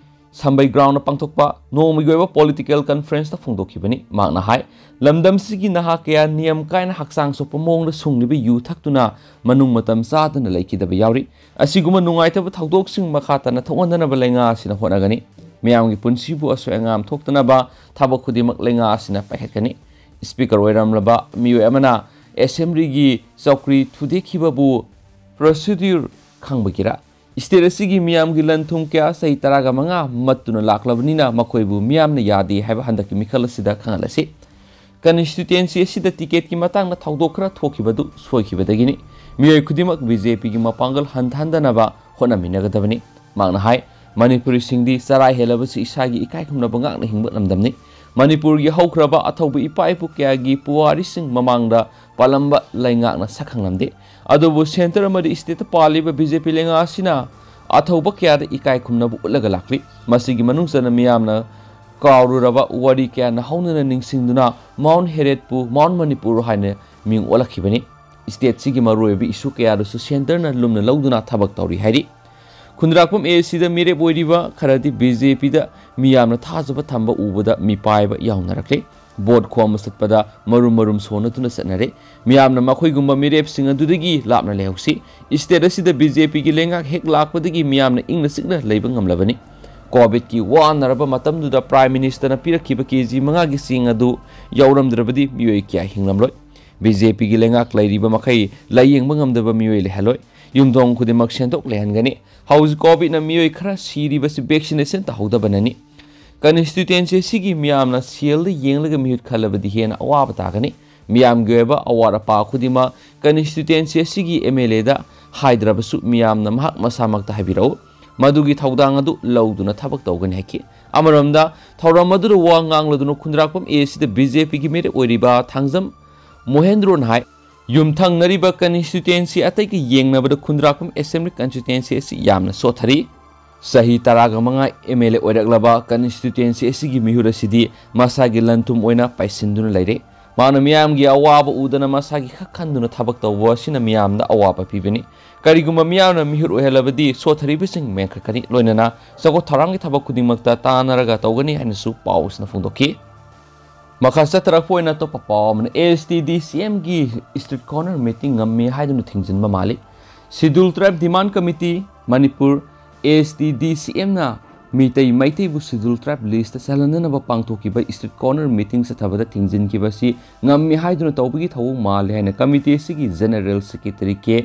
ꯁꯝꯕꯩ groundꯗ ꯄꯥꯡꯊꯣꯛꯄ ꯅꯣꯡꯃꯒꯤ ꯑꯣꯏꯕ political conferenceꯇ ꯐꯣꯡꯗꯣꯛꯈꯤꯕꯅꯤ꯫ ꯃꯍꯥꯛꯅ ꯍꯥꯏ, ꯂꯝꯗꯝꯁꯤꯒꯤ ꯅꯍꯥ ꯀꯌꯥ ꯅꯤꯌꯝ ꯀꯥꯏꯅ ꯍꯛꯆꯥꯡ ꯁꯣꯛꯄ ꯃꯑꯣꯡꯗ ꯁꯨꯡꯂꯤꯕ ꯌꯨ ꯊꯛꯇꯨꯅ ꯃꯅꯨꯡ ꯃꯇꯝ ꯆꯥꯗꯅ ꯂꯩꯈꯤꯗꯕ ꯌꯥꯎꯔꯤ꯫ ꯑꯁꯤꯒꯨꯝꯕ ꯅꯨꯡꯉꯥꯏꯇꯕ ꯊꯧꯗꯣꯛꯁꯤꯡ ꯃꯈꯥ ꯇꯥꯅ ꯊꯣꯛꯍꯟꯗꯅꯕ ꯂꯩꯉꯥꯛ ꯑꯁꯤꯅ ꯍꯣꯠꯅꯒꯅꯤ꯫ ꯃꯤꯌꯥꯝꯒꯤ ꯄꯨꯟꯁꯤꯕꯨ ꯑꯁꯣꯏ ꯑꯉꯥꯝ ꯊꯣꯛꯇꯅꯕ ꯊꯕꯛ ꯈꯨꯗꯤꯡꯃꯛ ꯂꯩꯉꯥꯛ ꯑꯁꯤꯅ ꯄꯥꯏꯈꯠꯀꯅꯤ꯫ Speaker ꯑꯣꯏꯔꯝꯂꯕ ꯃꯤꯑꯣꯏ ꯑꯃꯅ Assemblyꯒꯤ ꯆꯧꯀ꯭ꯔꯤ ꯊꯨꯗꯦꯛꯈꯤꯕꯕꯨ procedure ꯈꯪꯕꯒꯤꯔ? State ꯑꯁꯤꯒꯤ ꯃꯤꯌꯥꯝꯒꯤ ꯂꯟ ꯊꯨꯝ ꯀꯌꯥ ꯆꯍꯤ ꯇꯔꯥꯒ ꯃꯉꯥ ꯃꯠꯇꯨꯅ ꯂꯥꯛꯂꯕꯅꯤꯅ ꯃꯈꯣꯏꯕꯨ ꯃꯤꯌꯥꯝꯅ ꯌꯥꯗꯦ ꯍꯥꯏꯕ ꯍꯟꯗꯛꯀꯤ ꯃꯤꯈꯜ ꯑꯁꯤꯗ ꯈꯪꯍꯜꯂꯁꯤ꯫ Constituency ꯑꯁꯤꯗ ticketꯀꯤ ꯃꯇꯥꯡꯗ ꯊꯧꯗꯣꯛ ꯈꯔ ꯊꯣꯛꯈꯤꯕꯗꯨ ꯁꯣꯏꯈꯤꯕꯗꯒꯤꯅꯤ꯫ ꯃꯤꯑꯣꯏ ꯈꯨꯗꯤꯡꯃꯛ BJPꯒꯤ ꯃꯄꯥꯡꯒꯜ ꯍꯟꯊꯍꯟꯗꯅꯕ ꯍꯣꯠꯅꯃꯤꯟꯅꯒꯗꯕꯅꯤ꯫ ꯃꯍꯥꯛꯅ ꯍꯥꯏ, ꯃꯅꯤꯄꯨꯔꯤꯁꯤꯡꯗꯤ ꯆꯔꯥ ꯍꯦꯜꯂꯕꯁꯨ ꯏꯁꯥꯒꯤ ꯏꯀꯥꯏ ꯈꯨꯝꯅꯕ ꯉꯥꯛꯅ ꯍꯤꯡꯕ ꯂꯝꯗꯝꯅꯤ꯫ ꯃꯅꯤꯄꯨꯔꯒꯤ ꯍꯧꯈ꯭ꯔꯕ ꯑꯊꯧꯕ ꯏꯄꯥ ꯏꯄꯨ ꯀꯌꯥꯒꯤ ꯄꯨꯋꯥꯔꯤꯁꯤꯡ ꯃꯃꯥꯡꯗ ꯄꯥꯜꯂꯝꯕ ꯂꯩꯉꯥꯛꯅ ꯁꯛꯈꯪꯂꯝꯗꯦ꯫ ꯑꯗꯨꯕꯨ centre ꯑꯃꯗꯤ stateꯇ ꯄꯥꯜꯂꯤꯕ BJP ꯂꯩꯉꯥꯛ ꯑꯁꯤꯅ ꯑꯊꯧꯕ ꯀꯌꯥꯗ ꯏꯀꯥꯏ ꯈꯨꯝꯅꯕ ꯎꯠꯂꯒ ꯂꯥꯛꯂꯤ꯫ ꯃꯁꯤꯒꯤ ꯃꯅꯨꯡ ꯆꯟꯅ ꯃꯤꯌꯥꯝꯅ ꯀꯥꯎꯔꯨꯔꯕ ꯋꯥꯔꯤ ꯀꯌꯥ ꯅꯧꯍꯧꯅꯅ ꯅꯤꯡꯁꯤꯡꯗꯨꯅ Mount Heritꯄꯨ Mount Manipur ꯍꯥꯏꯅ ꯃꯤꯡ ꯑꯣꯜꯂꯛꯈꯤꯕꯅꯤ꯫ Stateꯁꯤꯒꯤ ꯃꯔꯨꯑꯣꯏꯕ issue ꯀꯌꯥꯗꯁꯨ centreꯅ ꯂꯨꯝꯅ ꯂꯧꯗꯨꯅ ꯊꯕꯛ ꯇꯧꯔꯤ ꯍꯥꯏꯔꯤ꯫ ꯈꯨꯟꯗ꯭ꯔꯥꯛꯄꯝ ACꯗ ꯃꯤꯔꯦꯞ ꯑꯣꯏꯔꯤꯕ ꯈꯔꯗꯤ BJPꯗ ꯃꯤꯌꯥꯝꯅ ꯊꯥꯖꯕ ꯊꯝꯕ ꯎꯕꯗ ꯃꯤꯄꯥꯏꯕ ꯌꯥꯎꯅꯔꯛꯂꯦ꯫ Vote ꯈꯣꯝꯕ ꯆꯠꯄꯗ ꯃꯔꯨꯝ ꯃꯔꯨꯝ ꯁꯣꯟꯅꯗꯨꯅ ꯆꯠꯅꯔꯦ꯫ ꯃꯤꯌꯥꯝꯅ ꯃꯈꯣꯏꯒꯨꯝꯕ ꯃꯤꯔꯦꯞꯁꯤꯡ ꯑꯗꯨꯗꯒꯤ ꯂꯥꯞꯅ ꯂꯩꯍꯧꯁꯤ꯫ State ꯑꯁꯤꯗ BJPꯒꯤ ꯂꯩꯉꯥꯛ ꯍꯦꯛ ꯂꯥꯛꯄꯗꯒꯤ ꯃꯤꯌꯥꯝꯅ ꯏꯪꯅ ꯆꯤꯛꯅ ꯂꯩꯕ ꯉꯝꯂꯕꯅꯤ꯫ COVIDꯀꯤ ꯋꯥꯅꯔꯕ ꯃꯇꯝꯗꯨꯗ Prime Ministerꯅ ꯄꯤꯔꯛꯈꯤꯕ KG ꯃꯉꯥꯒꯤ ꯆꯦꯡ ꯑꯗꯨ ꯌꯧꯔꯝꯗ꯭ꯔꯕꯗꯤ ꯃꯤꯑꯣꯏ ꯀꯌꯥ ꯍꯤꯡꯂꯝꯂꯣꯏ꯫ BJPꯒꯤ ꯂꯩꯉꯥꯛ ꯂꯩꯔꯤꯕ ꯃꯈꯩ ꯂꯥꯌꯦꯡꯕ ꯉꯝꯗꯕ ꯃꯤꯑꯣꯏ ꯂꯩꯍꯜꯂꯣꯏ꯫ ꯌꯨꯝꯊꯣꯡ ꯈꯨꯗꯤꯡꯃꯛ ꯁꯦꯟꯊꯣꯛ ꯂꯩꯍꯟꯒꯅꯤ꯫ ꯍꯧꯖꯤꯛ COVIDꯅ ꯃꯤꯑꯣꯏ ꯈꯔ ꯁꯤꯔꯤꯕꯁꯤ vaccination ꯇꯧꯍꯧꯗꯕꯅꯅꯤ꯫ Constituency ꯑꯁꯤꯒꯤ ꯃꯤꯌꯥꯝꯅ ꯁꯦꯜꯗ ꯌꯦꯡꯂꯒ ꯃꯤꯍꯨꯠ ꯈꯜꯂꯕꯗꯤ ꯍꯦꯟꯅ ꯑꯋꯥꯕ ꯇꯥꯒꯅꯤ꯫ ꯃꯤꯌꯥꯝꯒꯤ ꯑꯣꯏꯕ ꯑꯋꯥꯠ ꯑꯄꯥ ꯈꯨꯗꯤꯡꯃꯛ constituency ꯑꯁꯤꯒꯤ MLAꯗ ꯍꯥꯏꯗ꯭ꯔꯕꯁꯨ ꯃꯤꯌꯥꯝꯅ ꯃꯍꯥꯛ ꯃꯁꯥꯃꯛꯇ ꯍꯥꯏꯕꯤꯔꯛꯎ꯫ ꯃꯗꯨꯒꯤ ꯊꯧꯗꯥꯡ ꯑꯗꯨ ꯂꯧꯗꯨꯅ ꯊꯕꯛ ꯇꯧꯒꯅꯤ ꯍꯥꯏꯈꯤ꯫ ꯑꯃꯔꯣꯝꯗ ꯊꯧꯔꯝ ꯑꯗꯨꯗ ꯋꯥ ꯉꯥꯡꯂꯗꯨꯅ ꯈꯨꯟꯗ꯭ꯔꯥꯛꯄꯝ ACꯗ BJPꯒꯤ ꯃꯤꯔꯦꯞ ꯑꯣꯏꯔꯤꯕ ꯊꯥꯡꯖꯝ ꯃꯣꯍꯦꯟꯗ꯭ꯔꯣꯅ ꯍꯥꯏ, ꯌꯨꯝꯊꯪꯅꯔꯤꯕ constituency ꯑꯇꯩꯒ ꯌꯦꯡꯅꯕꯗ ꯈꯨꯟꯗ꯭ꯔꯥꯛꯄꯝ Assembly Constituency ꯑꯁꯤ ꯌꯥꯝꯅ ꯁꯣꯠꯊꯔꯤ꯫ ꯆꯍꯤ ꯇꯔꯥꯒ ꯃꯉꯥ MLA ꯑꯣꯏꯔꯛꯂꯕ constituency ꯑꯁꯤꯒꯤ ꯃꯤꯍꯨꯠ ꯑꯁꯤꯗꯤ ꯃꯁꯥꯒꯤ ꯂꯟ ꯊꯨꯝ ꯑꯣꯏꯅ ꯄꯥꯏꯁꯤꯟꯗꯨꯅ ꯂꯩꯔꯦ꯫ ꯃꯥꯅ ꯃꯤꯌꯥꯝꯒꯤ ꯑꯋꯥꯕ ꯎꯗꯅ ꯃꯁꯥꯒꯤ ꯈꯛ ꯈꯟꯗꯨꯅ ꯊꯕꯛ ꯇꯧꯕ ꯑꯁꯤꯅ ꯃꯤꯌꯥꯝꯗ ꯑꯋꯥꯕ ꯄꯤꯕꯅꯤ꯫ ꯀꯔꯤꯒꯨꯝꯕ ꯃꯤꯌꯥꯝꯅ ꯃꯤꯍꯨꯠ ꯑꯣꯏꯍꯜꯂꯕꯗꯤ ꯁꯣꯠꯊꯔꯤꯕꯁꯤꯡ ꯃꯦꯟꯈꯠꯀꯅꯤ, ꯂꯣꯏꯅꯅ ꯆꯥꯎꯈꯠ ꯊꯧꯔꯥꯡꯒꯤ ꯊꯕꯛ ꯈꯨꯗꯤꯡꯃꯛꯇ ꯇꯥꯟꯅꯔꯒ ꯇꯧꯒꯅꯤ ꯍꯥꯏꯅꯁꯨ ꯄꯥꯎꯁꯤꯅ ꯐꯣꯡꯗꯣꯛꯈꯤ꯫ ꯃꯈꯥ ꯆꯠꯊꯔꯛꯄ ꯑꯣꯏꯅ ꯑꯇꯣꯞꯄ ꯄꯥꯎ ꯑꯃꯅ, ASTDCMꯒꯤ street corner meeting ꯉꯝꯃꯤ ꯍꯥꯏꯗꯨꯅ ꯊꯤꯡꯖꯤꯟꯕ ꯃꯥꯜꯂꯤ꯫ Scheduled Tribe Demand Committee Manipur, ASTDCMꯅ Meitei ꯃꯩꯇꯩꯕꯨ Scheduled Tribe listꯇ ꯆꯜꯍꯟꯅꯅꯕ ꯄꯥꯡꯊꯣꯛꯈꯤꯕ street corner meeting ꯆꯠꯊꯕꯗ ꯊꯤꯡꯖꯤꯟꯈꯤꯕ ꯑꯁꯤ ꯉꯝꯃꯤ ꯍꯥꯏꯗꯨꯅ ꯇꯧꯕꯒꯤ ꯊꯧꯑꯣꯡ ꯃꯥꯜꯂꯤ ꯍꯥꯏꯅ committee ꯑꯁꯤꯒꯤ General Secretary ꯀꯦ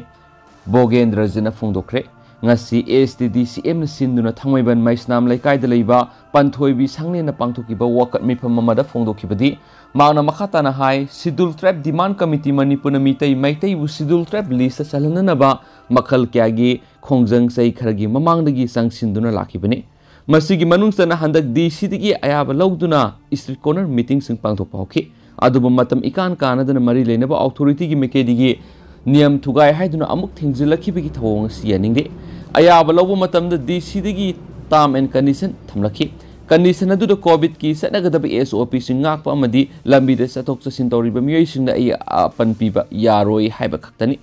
ꯚꯣꯒꯦꯟꯗ꯭ꯔꯖꯤꯠꯅ ꯐꯣꯡꯗꯣꯛꯈ꯭ꯔꯦ꯫ ꯉꯁꯤ ASTDCMꯅ ꯁꯤꯟꯗꯨꯅ ꯊꯥꯡꯃꯩꯕꯟ ꯃꯩꯁꯅꯥꯝ ꯂꯩꯀꯥꯏꯗ ꯂꯩꯕ ꯄꯟꯊꯣꯏꯕꯤ ꯁꯪꯂꯦꯟꯅ ꯄꯥꯡꯊꯣꯛꯈꯤꯕ ꯋꯥꯀꯠ ꯃꯤꯐꯝ ꯑꯃꯗ ꯐꯣꯡꯗꯣꯛꯈꯤꯕꯗꯤ, ꯃꯍꯥꯛꯅ ꯃꯈꯥ ꯇꯥꯅ ꯍꯥꯏ, Scheduled Tribe Demand Committee ꯃꯅꯤꯄꯨꯔꯅ ꯃꯤꯇꯩ ꯃꯩꯇꯩꯕꯨ Scheduled Tribe listꯇ ꯆꯜꯍꯟꯅꯅꯕ ꯃꯈꯜ ꯀꯌꯥꯒꯤ ꯈꯣꯡꯖꯪ ꯆꯍꯤ ꯈꯔꯒꯤ ꯃꯃꯥꯡꯗꯒꯤ ꯆꯪꯁꯤꯟꯗꯨꯅ ꯂꯥꯛꯈꯤꯕꯅꯤ꯫ ꯃꯁꯤꯒꯤ ꯃꯅꯨꯡ ꯆꯟꯅ ꯍꯟꯗꯛ ꯗꯤ ꯁꯤꯗꯒꯤ ꯑꯌꯥꯕ ꯂꯧꯗꯨꯅ street corner meetingꯁꯤꯡ ꯄꯥꯡꯊꯣꯛꯄ ꯍꯧꯈꯤ꯫ ꯑꯗꯨꯕꯨ ꯃꯇꯝ ꯏꯀꯥꯟ ꯀꯥꯟꯅꯗꯅ ꯃꯔꯤ ꯂꯩꯅꯕ authorityꯒꯤ ꯃꯥꯏꯀꯩꯗꯒꯤ ꯅꯤꯌꯝ ꯊꯨꯒꯥꯏ ꯍꯥꯏꯗꯨꯅ ꯑꯃꯨꯛ ꯊꯤꯡꯖꯤꯜꯂꯛꯈꯤꯕꯒꯤ ꯊꯧꯑꯣꯡ ꯑꯁꯤ ꯌꯥꯅꯤꯡꯗꯦ꯫ ꯑꯌꯥꯕ ꯂꯧꯕ ꯃꯇꯝꯗ ꯗꯤ ꯁꯤꯗꯒꯤ term and condition ꯊꯝꯂꯛꯈꯤ꯫ Condition ꯑꯗꯨꯗ COVIDꯀꯤ ꯆꯠꯅꯒꯗꯕ SOPꯁꯤꯡ ꯉꯥꯛꯄ ꯑꯃꯗꯤ ꯂꯝꯕꯤꯗ ꯆꯠꯊꯣꯛ ꯆꯠꯁꯤꯟ ꯇꯧꯔꯤꯕ ꯃꯤꯑꯣꯏꯁꯤꯡꯗ ꯑꯌꯦꯠ ꯑꯄꯟ ꯄꯤꯕ ꯌꯥꯔꯣꯏ ꯍꯥꯏꯕ ꯈꯛꯇꯅꯤ꯫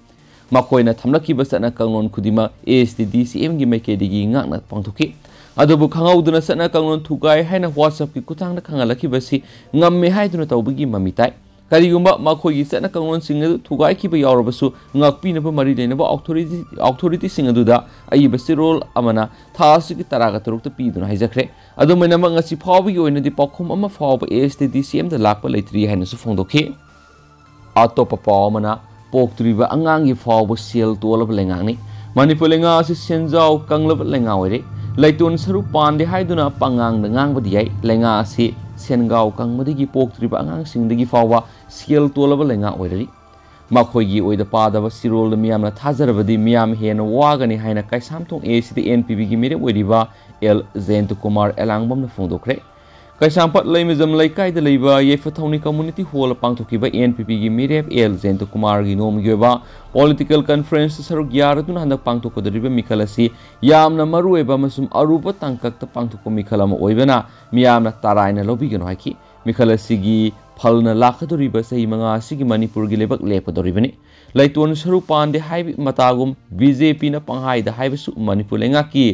ꯃꯈꯣꯏꯅ ꯊꯝꯂꯛꯈꯤꯕ ꯆꯠꯅ ꯀꯥꯡꯂꯣꯟ ꯈꯨꯗꯤꯡꯃꯛ ASTDCMꯒꯤ ꯃꯥꯏꯀꯩꯗꯒꯤ ꯉꯥꯛꯅ ꯄꯥꯡꯊꯣꯛꯈꯤ꯫ ꯑꯗꯨꯕꯨ ꯈꯪꯍꯧꯗꯅ ꯆꯠꯅ ꯀꯥꯡꯂꯣꯟ ꯊꯨꯒꯥꯏ ꯍꯥꯏꯅ WhatsAppꯀꯤ ꯈꯨꯠꯊꯥꯡꯗ ꯈꯪꯍꯜꯂꯛꯈꯤꯕꯁꯤ ꯉꯝꯃꯦ ꯍꯥꯏꯗꯨꯅ ꯇꯧꯕꯒꯤ ꯃꯃꯤ ꯇꯥꯏ꯫ ꯀꯔꯤꯒꯨꯝꯕ ꯃꯈꯣꯏꯒꯤ ꯆꯠꯅ ꯀꯥꯡꯂꯣꯟꯁꯤꯡ ꯑꯗꯨ ꯊꯨꯒꯥꯏꯈꯤꯕ ꯌꯥꯎꯔꯕꯁꯨ, ꯉꯥꯛꯄꯤꯅꯕ ꯃꯔꯤ ꯂꯩꯅꯕ authority, authorityꯁꯤꯡ ꯑꯗꯨꯗ ꯑꯏꯕ ꯆꯦꯔꯣꯜ ꯑꯃꯅ ꯊꯥ ꯑꯁꯤꯒꯤ ꯇꯔꯥꯒ ꯇꯔꯨꯛꯇ ꯄꯤꯗꯨꯅ ꯍꯥꯏꯖꯈ꯭ꯔꯦ꯫ ꯑꯗꯨꯝ ꯑꯣꯏꯅꯃꯛ, ꯉꯁꯤ ꯐꯥꯎꯕꯒꯤ ꯑꯣꯏꯅꯗꯤ ꯄꯥꯎꯈꯨꯝ ꯑꯃ ꯐꯥꯎꯕ ASTDCMꯗ ꯂꯥꯛꯄ ꯂꯩꯇ꯭ꯔꯤ ꯍꯥꯏꯅꯁꯨ ꯐꯣꯡꯗꯣꯛꯈꯤ꯫ ꯑꯇꯣꯞꯄ ꯄꯥꯎ ꯑꯃꯅ, ꯄꯣꯛꯇ꯭ꯔꯤꯕ ꯑꯉꯥꯡꯒꯤ ꯐꯥꯎꯕ ꯁꯦꯜ ꯇꯣꯜꯂꯕ ꯂꯩꯉꯥꯛꯅꯤ꯫ ꯃꯅꯤꯄꯨꯔ ꯂꯩꯉꯥꯛ ꯑꯁꯤ ꯁꯦꯟꯖꯥꯎ ꯀꯪꯂꯕ ꯂꯩꯉꯥꯛ ꯑꯣꯏꯔꯦ꯫ ꯂꯩꯇꯣꯟ ꯁꯔꯨ ꯄꯥꯟꯗꯦ ꯍꯥꯏꯗꯨꯅ ꯄꯉꯥꯡꯗ ꯉꯥꯡꯕꯗꯤ ꯌꯥꯏ, ꯂꯩꯉꯥꯛ ꯑꯁꯤ ꯁꯦꯟꯒꯥꯎ ꯀꯪꯕꯗꯒꯤ ꯄꯣꯛꯇ꯭ꯔꯤꯕ ꯑꯉꯥꯡꯁꯤꯡꯗꯒꯤ ꯐꯥꯎꯕ ꯁꯦꯜ ꯇꯣꯜꯂꯕ ꯂꯩꯉꯥꯛ ꯑꯣꯏꯔꯤ꯫ ꯃꯈꯣꯏꯒꯤ ꯑꯣꯏꯗ ꯄꯥꯗꯕ ꯆꯦꯔꯣꯜꯗ ꯃꯤꯌꯥꯝꯅ ꯊꯥꯖꯔꯕꯗꯤ ꯃꯤꯌꯥꯝ ꯍꯦꯟꯅ ꯋꯥꯒꯅꯤ ꯍꯥꯏꯅ ꯀꯩꯁꯥꯝꯊꯣꯡ ACꯗ NPPꯒꯤ ꯃꯤꯔꯦꯞ ꯑꯣꯏꯔꯤꯕ ꯑꯦꯜ ꯖꯌꯟꯇꯀꯨꯃꯥꯔ ꯑꯦꯂꯥꯡꯕꯝꯅ ꯐꯣꯡꯗꯣꯛꯈ꯭ꯔꯦ꯫ ꯀꯩꯁꯥꯝꯄꯥꯠ ꯂꯩꯃꯖꯝ ꯂꯩꯀꯥꯏꯗ ꯂꯩꯕ ꯌꯥꯏꯐꯊꯧꯅꯤ Community Hallꯗ ꯄꯥꯡꯊꯣꯛꯈꯤꯕ NPPꯒꯤ ꯃꯤꯔꯦꯞ ꯑꯦꯜ ꯖꯌꯟꯇꯀꯨꯃꯥꯔꯒꯤ ꯅꯣꯡꯃꯒꯤ ꯑꯣꯏꯕ political conferenceꯇ ꯁꯔꯨꯛ ꯌꯥꯔꯗꯨꯅ ꯍꯟꯗꯛ ꯄꯥꯡꯊꯣꯛꯀꯗꯧꯔꯤꯕ ꯃꯤꯈꯜ ꯑꯁꯤ ꯌꯥꯝꯅ ꯃꯔꯨꯑꯣꯏꯕ ꯑꯃꯁꯨꯡ ꯑꯔꯨꯕ ꯇꯥꯡꯀꯛꯇ ꯄꯥꯡꯊꯣꯛꯄ ꯃꯤꯈꯜ ꯑꯃ ꯑꯣꯏꯕꯅ ꯃꯤꯌꯥꯝꯅ ꯇꯔꯥꯏꯅ ꯂꯧꯕꯤꯒꯅꯨ ꯍꯥꯏꯈꯤ꯫ ꯃꯤꯈꯜ ꯑꯁꯤꯒꯤ ꯐꯜꯅ ꯂꯥꯛꯀꯗꯧꯔꯤꯕ ꯆꯍꯤ ꯃꯉꯥ ꯑꯁꯤꯒꯤ ꯃꯅꯤꯄꯨꯔꯒꯤ ꯂꯩꯕꯥꯛ ꯂꯦꯞꯀꯗꯧꯔꯤꯕꯅꯤ꯫ ꯂꯩꯇꯣꯟ ꯁꯔꯨ ꯄꯥꯟꯗꯦ ꯍꯥꯏꯕ ꯃꯇꯥꯒꯨꯝ BJPꯅ ꯄꯪꯍꯥꯏꯗ ꯍꯥꯏꯕꯁꯨ ꯃꯅꯤꯄꯨꯔ ꯂꯩꯉꯥꯛꯀꯤ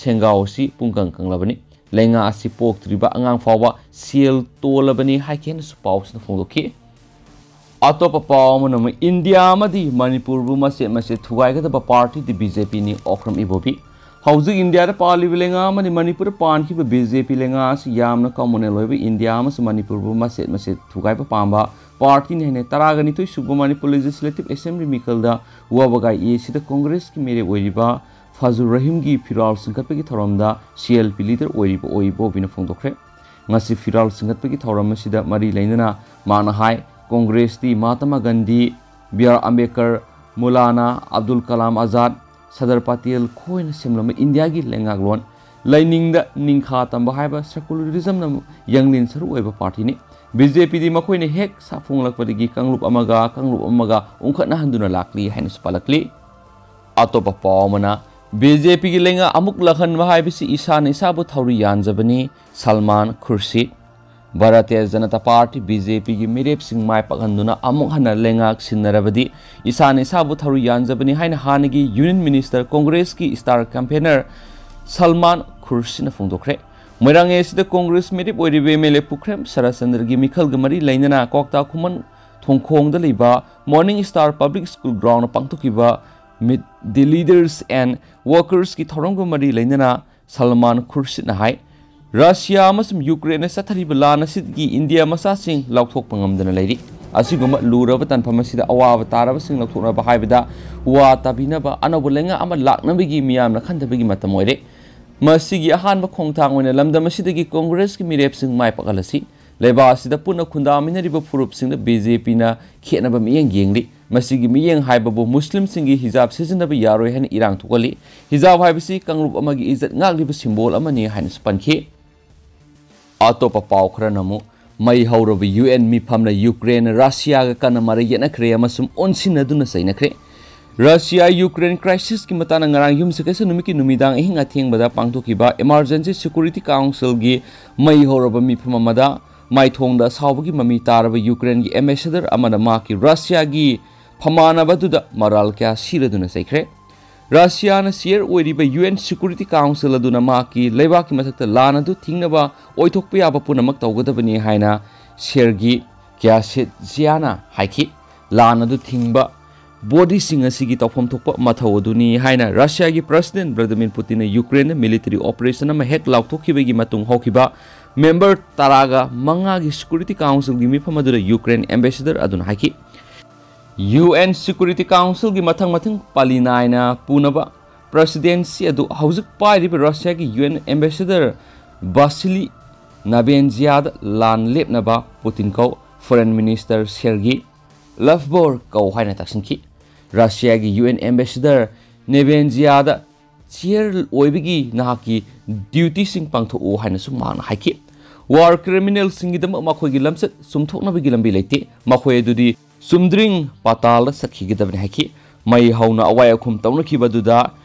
ꯁꯦꯟꯒꯥꯎ ꯑꯁꯤ ꯄꯨꯡꯀꯪ ꯀꯪꯂꯕꯅꯤ꯫ ꯂꯩꯉꯥꯛ ꯑꯁꯤ ꯄꯣꯛꯇ꯭ꯔꯤꯕ ꯑꯉꯥꯡ ꯐꯥꯎꯕ ꯁꯦꯜ ꯇꯣꯜꯂꯕꯅꯤ ꯍꯥꯏꯈꯤ ꯍꯥꯏꯅꯁꯨ ꯄꯥꯎꯁꯤꯅ ꯐꯣꯡꯗꯣꯛꯈꯤ꯫ ꯑꯇꯣꯞꯄ ꯄꯥꯎ ꯑꯃꯅ ꯑꯃꯨꯛ ꯏꯟꯗꯤꯌꯥ ꯑꯃꯗꯤ ꯃꯅꯤꯄꯨꯔꯕꯨ ꯃꯆꯦꯠ ꯃꯆꯦꯠ ꯊꯨꯒꯥꯏꯒꯗꯕ partyꯗꯤ BJPꯅꯤ, ꯑꯣꯀ꯭ꯔꯝ ꯏꯕꯣꯕꯤ꯫ ꯍꯧꯖꯤꯛ ꯏꯟꯗꯤꯌꯥꯗ ꯄꯥꯜꯂꯤꯕ ꯂꯩꯉꯥꯛ ꯑꯃꯗꯤ ꯃꯅꯤꯄꯨꯔꯗ ꯄꯥꯟꯈꯤꯕ BJP ꯂꯩꯉꯥꯛ ꯑꯁꯤ ꯌꯥꯝꯅ communal ꯑꯣꯏꯕ ꯏꯟꯗꯤꯌꯥ ꯑꯃꯁꯨꯡ ꯃꯅꯤꯄꯨꯔꯕꯨ ꯃꯆꯦꯠ ꯃꯆꯦꯠ ꯊꯨꯒꯥꯏꯕ ꯄꯥꯝꯕ partyꯅꯤ ꯍꯥꯏꯅ ꯇꯔꯥꯒ ꯅꯤꯊꯣꯏ ꯁꯨꯕ ꯃꯅꯤꯄꯨꯔ Legislative Assembly ꯃꯤꯈꯜꯗ ꯋꯥꯕꯒꯥꯏ ACꯗ Congressꯀꯤ ꯃꯤꯔꯦꯞ ꯑꯣꯏꯔꯤꯕ ꯐꯖꯨꯔ ꯔꯍꯤꯝꯒꯤ ꯐꯤꯔꯥꯜ ꯆꯤꯡꯈꯠꯄꯒꯤ ꯊꯧꯔꯝꯗ CLP leader ꯑꯣꯏꯔꯤꯕ ꯑꯣꯏ ꯏꯕꯣꯕꯤꯅ ꯐꯣꯡꯗꯣꯛꯈ꯭ꯔꯦ꯫ ꯉꯁꯤ ꯐꯤꯔꯥꯜ ꯆꯤꯡꯈꯠꯄꯒꯤ ꯊꯧꯔꯝ ꯑꯁꯤꯗ ꯃꯔꯤ ꯂꯩꯅꯅ ꯃꯥꯅ ꯍꯥꯏ, Congressꯇꯤ ꯃꯍꯥꯇꯃꯥ ꯒꯥꯟꯙꯤ, B R ꯑꯝꯕꯦꯗꯀꯔ, ꯃꯨꯂꯥꯅꯥ ꯑꯕꯗꯨꯜ ꯀꯂꯥꯝ ꯑꯖꯥꯗ, ꯁꯔꯗꯥꯔ ꯄꯇꯦꯜ ꯈꯣꯏꯅ ꯁꯦꯝꯂꯝꯕ ꯏꯟꯗꯤꯌꯥꯒꯤ ꯂꯩꯉꯥꯛꯂꯣꯟ ꯂꯥꯏꯅꯤꯡꯗ ꯅꯤꯡꯈꯥ ꯇꯝꯕ ꯍꯥꯏꯕ secularismꯅ ꯌꯥꯡꯂꯦꯟ ꯁꯔꯨ ꯑꯣꯏꯕ partyꯅꯤ꯫ BJPꯗꯤ ꯃꯈꯣꯏꯅ ꯍꯦꯛ ꯁꯥꯐꯣꯡꯂꯛꯄꯗꯒꯤ ꯀꯥꯡꯂꯨꯞ ꯑꯃꯒ ꯀꯥꯡꯂꯨꯞ ꯑꯃꯒ ꯎꯪꯈꯠꯅꯍꯟꯗꯨꯅ ꯂꯥꯛꯂꯤ ꯍꯥꯏꯅꯁꯨ ꯄꯜꯂꯛꯂꯤ꯫ ꯑꯇꯣꯞꯄ ꯄꯥꯎ ꯑꯃꯅ, BJPꯒꯤ ꯂꯩꯉꯥꯛ ꯑꯃꯨꯛ ꯂꯥꯛꯍꯟꯕ ꯍꯥꯏꯕꯁꯤ ꯏꯁꯥꯅ ꯏꯁꯥꯕꯨ ꯊꯧꯔꯤ ꯌꯥꯟꯖꯕꯅꯤ, ꯁꯜꯃꯥꯟ ꯈꯨꯔꯁꯤꯗ꯫ ꯚꯥꯔꯇꯤꯌ ꯖꯅꯇꯥ ꯄꯥꯔꯇꯤ, BJPꯒꯤ ꯃꯤꯔꯦꯞꯁꯤꯡ ꯃꯥꯏ ꯄꯥꯛꯍꯟꯗꯨꯅ ꯑꯃꯨꯛ ꯍꯟꯅ ꯂꯩꯉꯥꯛ ꯁꯤꯟꯅꯔꯕꯗꯤ ꯏꯁꯥꯅ ꯏꯁꯥꯕꯨ ꯊꯧꯔꯤ ꯌꯥꯟꯖꯕꯅꯤ ꯍꯥꯏꯅ ꯍꯥꯟꯅꯒꯤ Union Minister, Congressꯀꯤ star campaigner Salman ꯈꯨꯔꯁꯤꯗꯅ ꯐꯣꯡꯗꯣꯛꯈ꯭ꯔꯦ꯫ ꯃꯣꯏꯔꯥꯡ ꯑꯦ ꯁꯤꯗ Congress ꯃꯤꯔꯦꯞ ꯑꯣꯏꯔꯤꯕ MLA ꯄꯨꯈ꯭ꯔꯦꯝ ꯁꯔꯠꯆꯟꯗ꯭ꯔꯒꯤ ꯃꯤꯈꯜꯒꯤ ꯃꯔꯤ ꯂꯩꯅꯅ ꯀ꯭ꯋꯥꯛꯇꯥ ꯈꯨꯃꯟ ꯊꯣꯡꯈꯣꯡꯗ ꯂꯩꯕ Morning Star Public School groundꯗ ꯄꯥꯡꯊꯣꯛꯈꯤꯕ Meet the Leaders and Workersꯀꯤ ꯊꯧꯔꯝꯒ ꯃꯔꯤ ꯂꯩꯅꯅ ꯁꯜꯃꯥꯟ ꯈꯨꯔꯁꯤꯗꯅ ꯍꯥꯏ, ꯔꯁꯤꯌꯥ ꯑꯃꯁꯨꯡ ꯌꯨꯀ꯭ꯔꯦꯟꯅ ꯆꯠꯊꯔꯤꯕ ꯂꯥꯟ ꯑꯁꯤꯗꯒꯤ ꯏꯟꯗꯤꯌꯥ ꯃꯆꯥꯁꯤꯡ ꯂꯥꯎꯊꯣꯛꯄ ꯉꯝꯗꯅ ꯂꯩꯔꯤ꯫ ꯑꯁꯤꯒꯨꯝꯕ ꯂꯨꯔꯕ ꯇꯥꯟꯐꯝ ꯑꯁꯤꯗ ꯑꯋꯥꯕ ꯇꯥꯔꯕꯁꯤꯡ ꯂꯧꯊꯣꯛꯅꯕ ꯍꯥꯏꯕꯗ ꯋꯥ ꯇꯥꯕꯤꯅꯕ ꯑꯅꯧꯕ ꯂꯩꯉꯥꯛ ꯑꯃ ꯂꯥꯛꯅꯕꯒꯤ ꯃꯤꯌꯥꯝꯅ ꯈꯟꯊꯕꯒꯤ ꯃꯇꯝ ꯑꯣꯏꯔꯦ꯫ ꯃꯁꯤꯒꯤ ꯑꯍꯥꯟꯕ ꯈꯣꯡꯊꯥꯡ ꯑꯣꯏꯅ ꯂꯝꯗꯝ ꯑꯁꯤꯗꯒꯤ Congressꯀꯤ ꯃꯤꯔꯦꯞꯁꯤꯡ ꯃꯥꯏ ꯄꯥꯛꯍꯜꯂꯁꯤ꯫ ꯂꯩꯕꯥꯛ ꯑꯁꯤꯗ ꯄꯨꯟꯅ ꯈꯨꯟꯗꯥꯃꯤꯟꯅꯔꯤꯕ ꯐꯨꯔꯨꯞꯁꯤꯡꯗ BJPꯅ ꯈꯦꯠꯅꯕ ꯃꯤꯠꯌꯦꯡ ꯌꯦꯡꯂꯤ꯫ ꯃꯁꯤꯒꯤ ꯃꯤꯠꯌꯦꯡ ꯍꯥꯏꯕꯕꯨ ꯃꯨꯁꯂꯤꯝꯁꯤꯡꯒꯤ ꯍꯤꯖꯥꯕ ꯁꯤꯖꯤꯟꯅꯕ ꯌꯥꯔꯣꯏ ꯍꯥꯏꯅ ꯏꯔꯥꯡ ꯊꯣꯛꯍꯜꯂꯤ꯫ ꯍꯤꯖꯥꯕ ꯍꯥꯏꯕꯁꯤ ꯀꯥꯡꯂꯨꯞ ꯑꯃꯒꯤ ꯏꯖꯠ ꯉꯥꯛꯂꯤꯕ symbol ꯑꯃꯅꯤ ꯍꯥꯏꯅꯁꯨ ꯄꯟꯈꯤ꯫ ꯑꯇꯣꯞꯄ ꯄꯥꯎ ꯈꯔꯅ ꯑꯃꯨꯛ, ꯃꯩ ꯍꯧꯔꯕ UN ꯃꯤꯐꯝꯅ ꯌꯨꯀ꯭ꯔꯦꯟꯅ ꯔꯁꯤꯌꯥꯒ ꯀꯟꯅ ꯃꯔꯩ ꯌꯦꯠꯅꯈ꯭ꯔꯦ ꯑꯃꯁꯨꯡ ꯑꯣꯟꯁꯤꯟꯅꯗꯨꯅ ꯆꯩꯅꯈ꯭ꯔꯦ꯫ ꯔꯁꯤꯌꯥ ꯌꯨꯀ꯭ꯔꯦꯟ crisisꯀꯤ ꯃꯇꯥꯡꯗ ꯉꯔꯥꯡ ꯌꯨꯝꯁꯀꯩꯁ ꯅꯨꯃꯤꯠꯀꯤ ꯅꯨꯃꯤꯗꯥꯡ ꯑꯍꯤꯡ ꯑꯊꯦꯡꯕꯗ ꯄꯥꯡꯊꯣꯛꯈꯤꯕ Emergency Security Councilꯒꯤ ꯃꯩ ꯍꯧꯔꯕ ꯃꯤꯐꯝ ꯑꯃꯗ ꯃꯥꯏꯊꯣꯡꯗ ꯑꯁꯥꯎꯕꯒꯤ ꯃꯃꯤ ꯇꯥꯔꯕ ꯌꯨꯀ꯭ꯔꯦꯟꯒꯤ ambassador ꯑꯃꯅ ꯃꯍꯥꯛꯀꯤ ꯔꯁꯤꯌꯥꯒꯤ ꯐꯝꯃꯥꯟꯅꯕꯗꯨꯗ ꯃꯔꯥꯜ ꯀꯌꯥ ꯁꯤꯔꯗꯨꯅ ꯆꯩꯈ꯭ꯔꯦ꯫ ꯔꯁꯤꯌꯥꯅ chair ꯑꯣꯏꯔꯤꯕ UN Security Council ꯑꯗꯨꯅ ꯃꯍꯥꯛꯀꯤ ꯂꯩꯕꯥꯛꯀꯤ ꯃꯊꯛꯇ ꯂꯥꯟ ꯑꯗꯨ ꯊꯤꯡꯅꯕ ꯑꯣꯏꯊꯣꯛꯄ ꯌꯥꯕ ꯄꯨꯝꯅꯃꯛ ꯇꯧꯒꯗꯕꯅꯤ ꯍꯥꯏꯅ ꯁꯦꯔꯒꯤ ꯀ꯭ꯌꯥꯁꯦꯠꯖꯤꯌꯥꯅ ꯍꯥꯏꯈꯤ꯫ ꯂꯥꯟ ꯑꯗꯨ ꯊꯤꯡꯕ bodyꯁꯤꯡ ꯑꯁꯤꯒꯤ ꯇꯧꯐꯝ ꯊꯣꯛꯄ ꯃꯊꯧ ꯑꯗꯨꯅꯤ ꯍꯥꯏꯅ ꯔꯁꯤꯌꯥꯒꯤ President Vladimir Putinꯅ ꯌꯨꯀ꯭ꯔꯦꯟꯗ military operation ꯑꯃ ꯍꯦꯛ ꯂꯥꯎꯊꯣꯛꯈꯤꯕꯒꯤ ꯃꯇꯨꯡ ꯍꯧꯈꯤꯕ member ꯇꯔꯥꯒ ꯃꯉꯥꯒꯤ Security Councilꯒꯤ ꯃꯤꯐꯝ ꯑꯗꯨꯗ ꯌꯨꯀ꯭ꯔꯦꯟ ambassador ꯑꯗꯨꯅ ꯍꯥꯏꯈꯤ꯫ UN Security Councilꯒꯤ ꯃꯊꯪ ꯃꯊꯪ ꯄꯥꯂꯤ ꯅꯥꯏꯅ ꯄꯨꯅꯕ presidency ꯑꯗꯨ ꯍꯧꯖꯤꯛ ꯄꯥꯏꯔꯤꯕ ꯔꯁꯤꯌꯥꯒꯤ UN ambassador ꯕꯥꯁꯤꯂꯤ ꯅꯥꯕꯦꯟꯖꯤꯌꯥꯗ ꯂꯥꯟ ꯂꯦꯞꯅꯕ ꯄꯨꯇꯤꯟ ꯀꯧ, Foreign Minister ꯁꯦꯔꯒꯤ ꯂꯐꯕꯣꯔ ꯀꯧ ꯍꯥꯏꯅ ꯇꯛꯁꯤꯟꯈꯤ꯫ ꯔꯁꯤꯌꯥꯒꯤ UN ambassador ꯅꯦꯕꯦꯟꯖꯤꯌꯥꯗ ꯁꯤꯌꯔ ꯑꯣꯏꯕꯒꯤ ꯅꯍꯥꯛꯀꯤ ꯗ꯭ꯌꯨꯇꯤꯁꯤꯡ ꯄꯥꯡꯊꯣꯛꯎ ꯍꯥꯏꯅꯁꯨ ꯃꯍꯥꯛꯅ ꯍꯥꯏꯈꯤ꯫ ꯋꯥꯔ ꯀ꯭ꯔꯤꯃꯤꯅꯦꯜꯁꯤꯡꯒꯤꯗꯃꯛ ꯃꯈꯣꯏꯒꯤ ꯂꯝꯆꯠ ꯆꯨꯝꯊꯣꯛꯅꯕꯒꯤ ꯂꯝꯕꯤ ꯂꯩꯇꯦ꯫ ꯃꯈꯣꯏ ꯑꯗꯨꯗꯤ ꯆꯨꯝꯗ꯭ꯔꯤꯡ ꯄꯥꯇꯥꯜꯗ ꯆꯠꯈꯤꯒꯗꯕꯅꯤ ꯍꯥꯏꯈꯤ꯫ ꯃꯩ ꯍꯧꯅ ꯑꯋꯥꯏ ꯑꯈꯨꯝ ꯇꯧꯅꯈꯤꯕ ꯑꯗꯨꯗ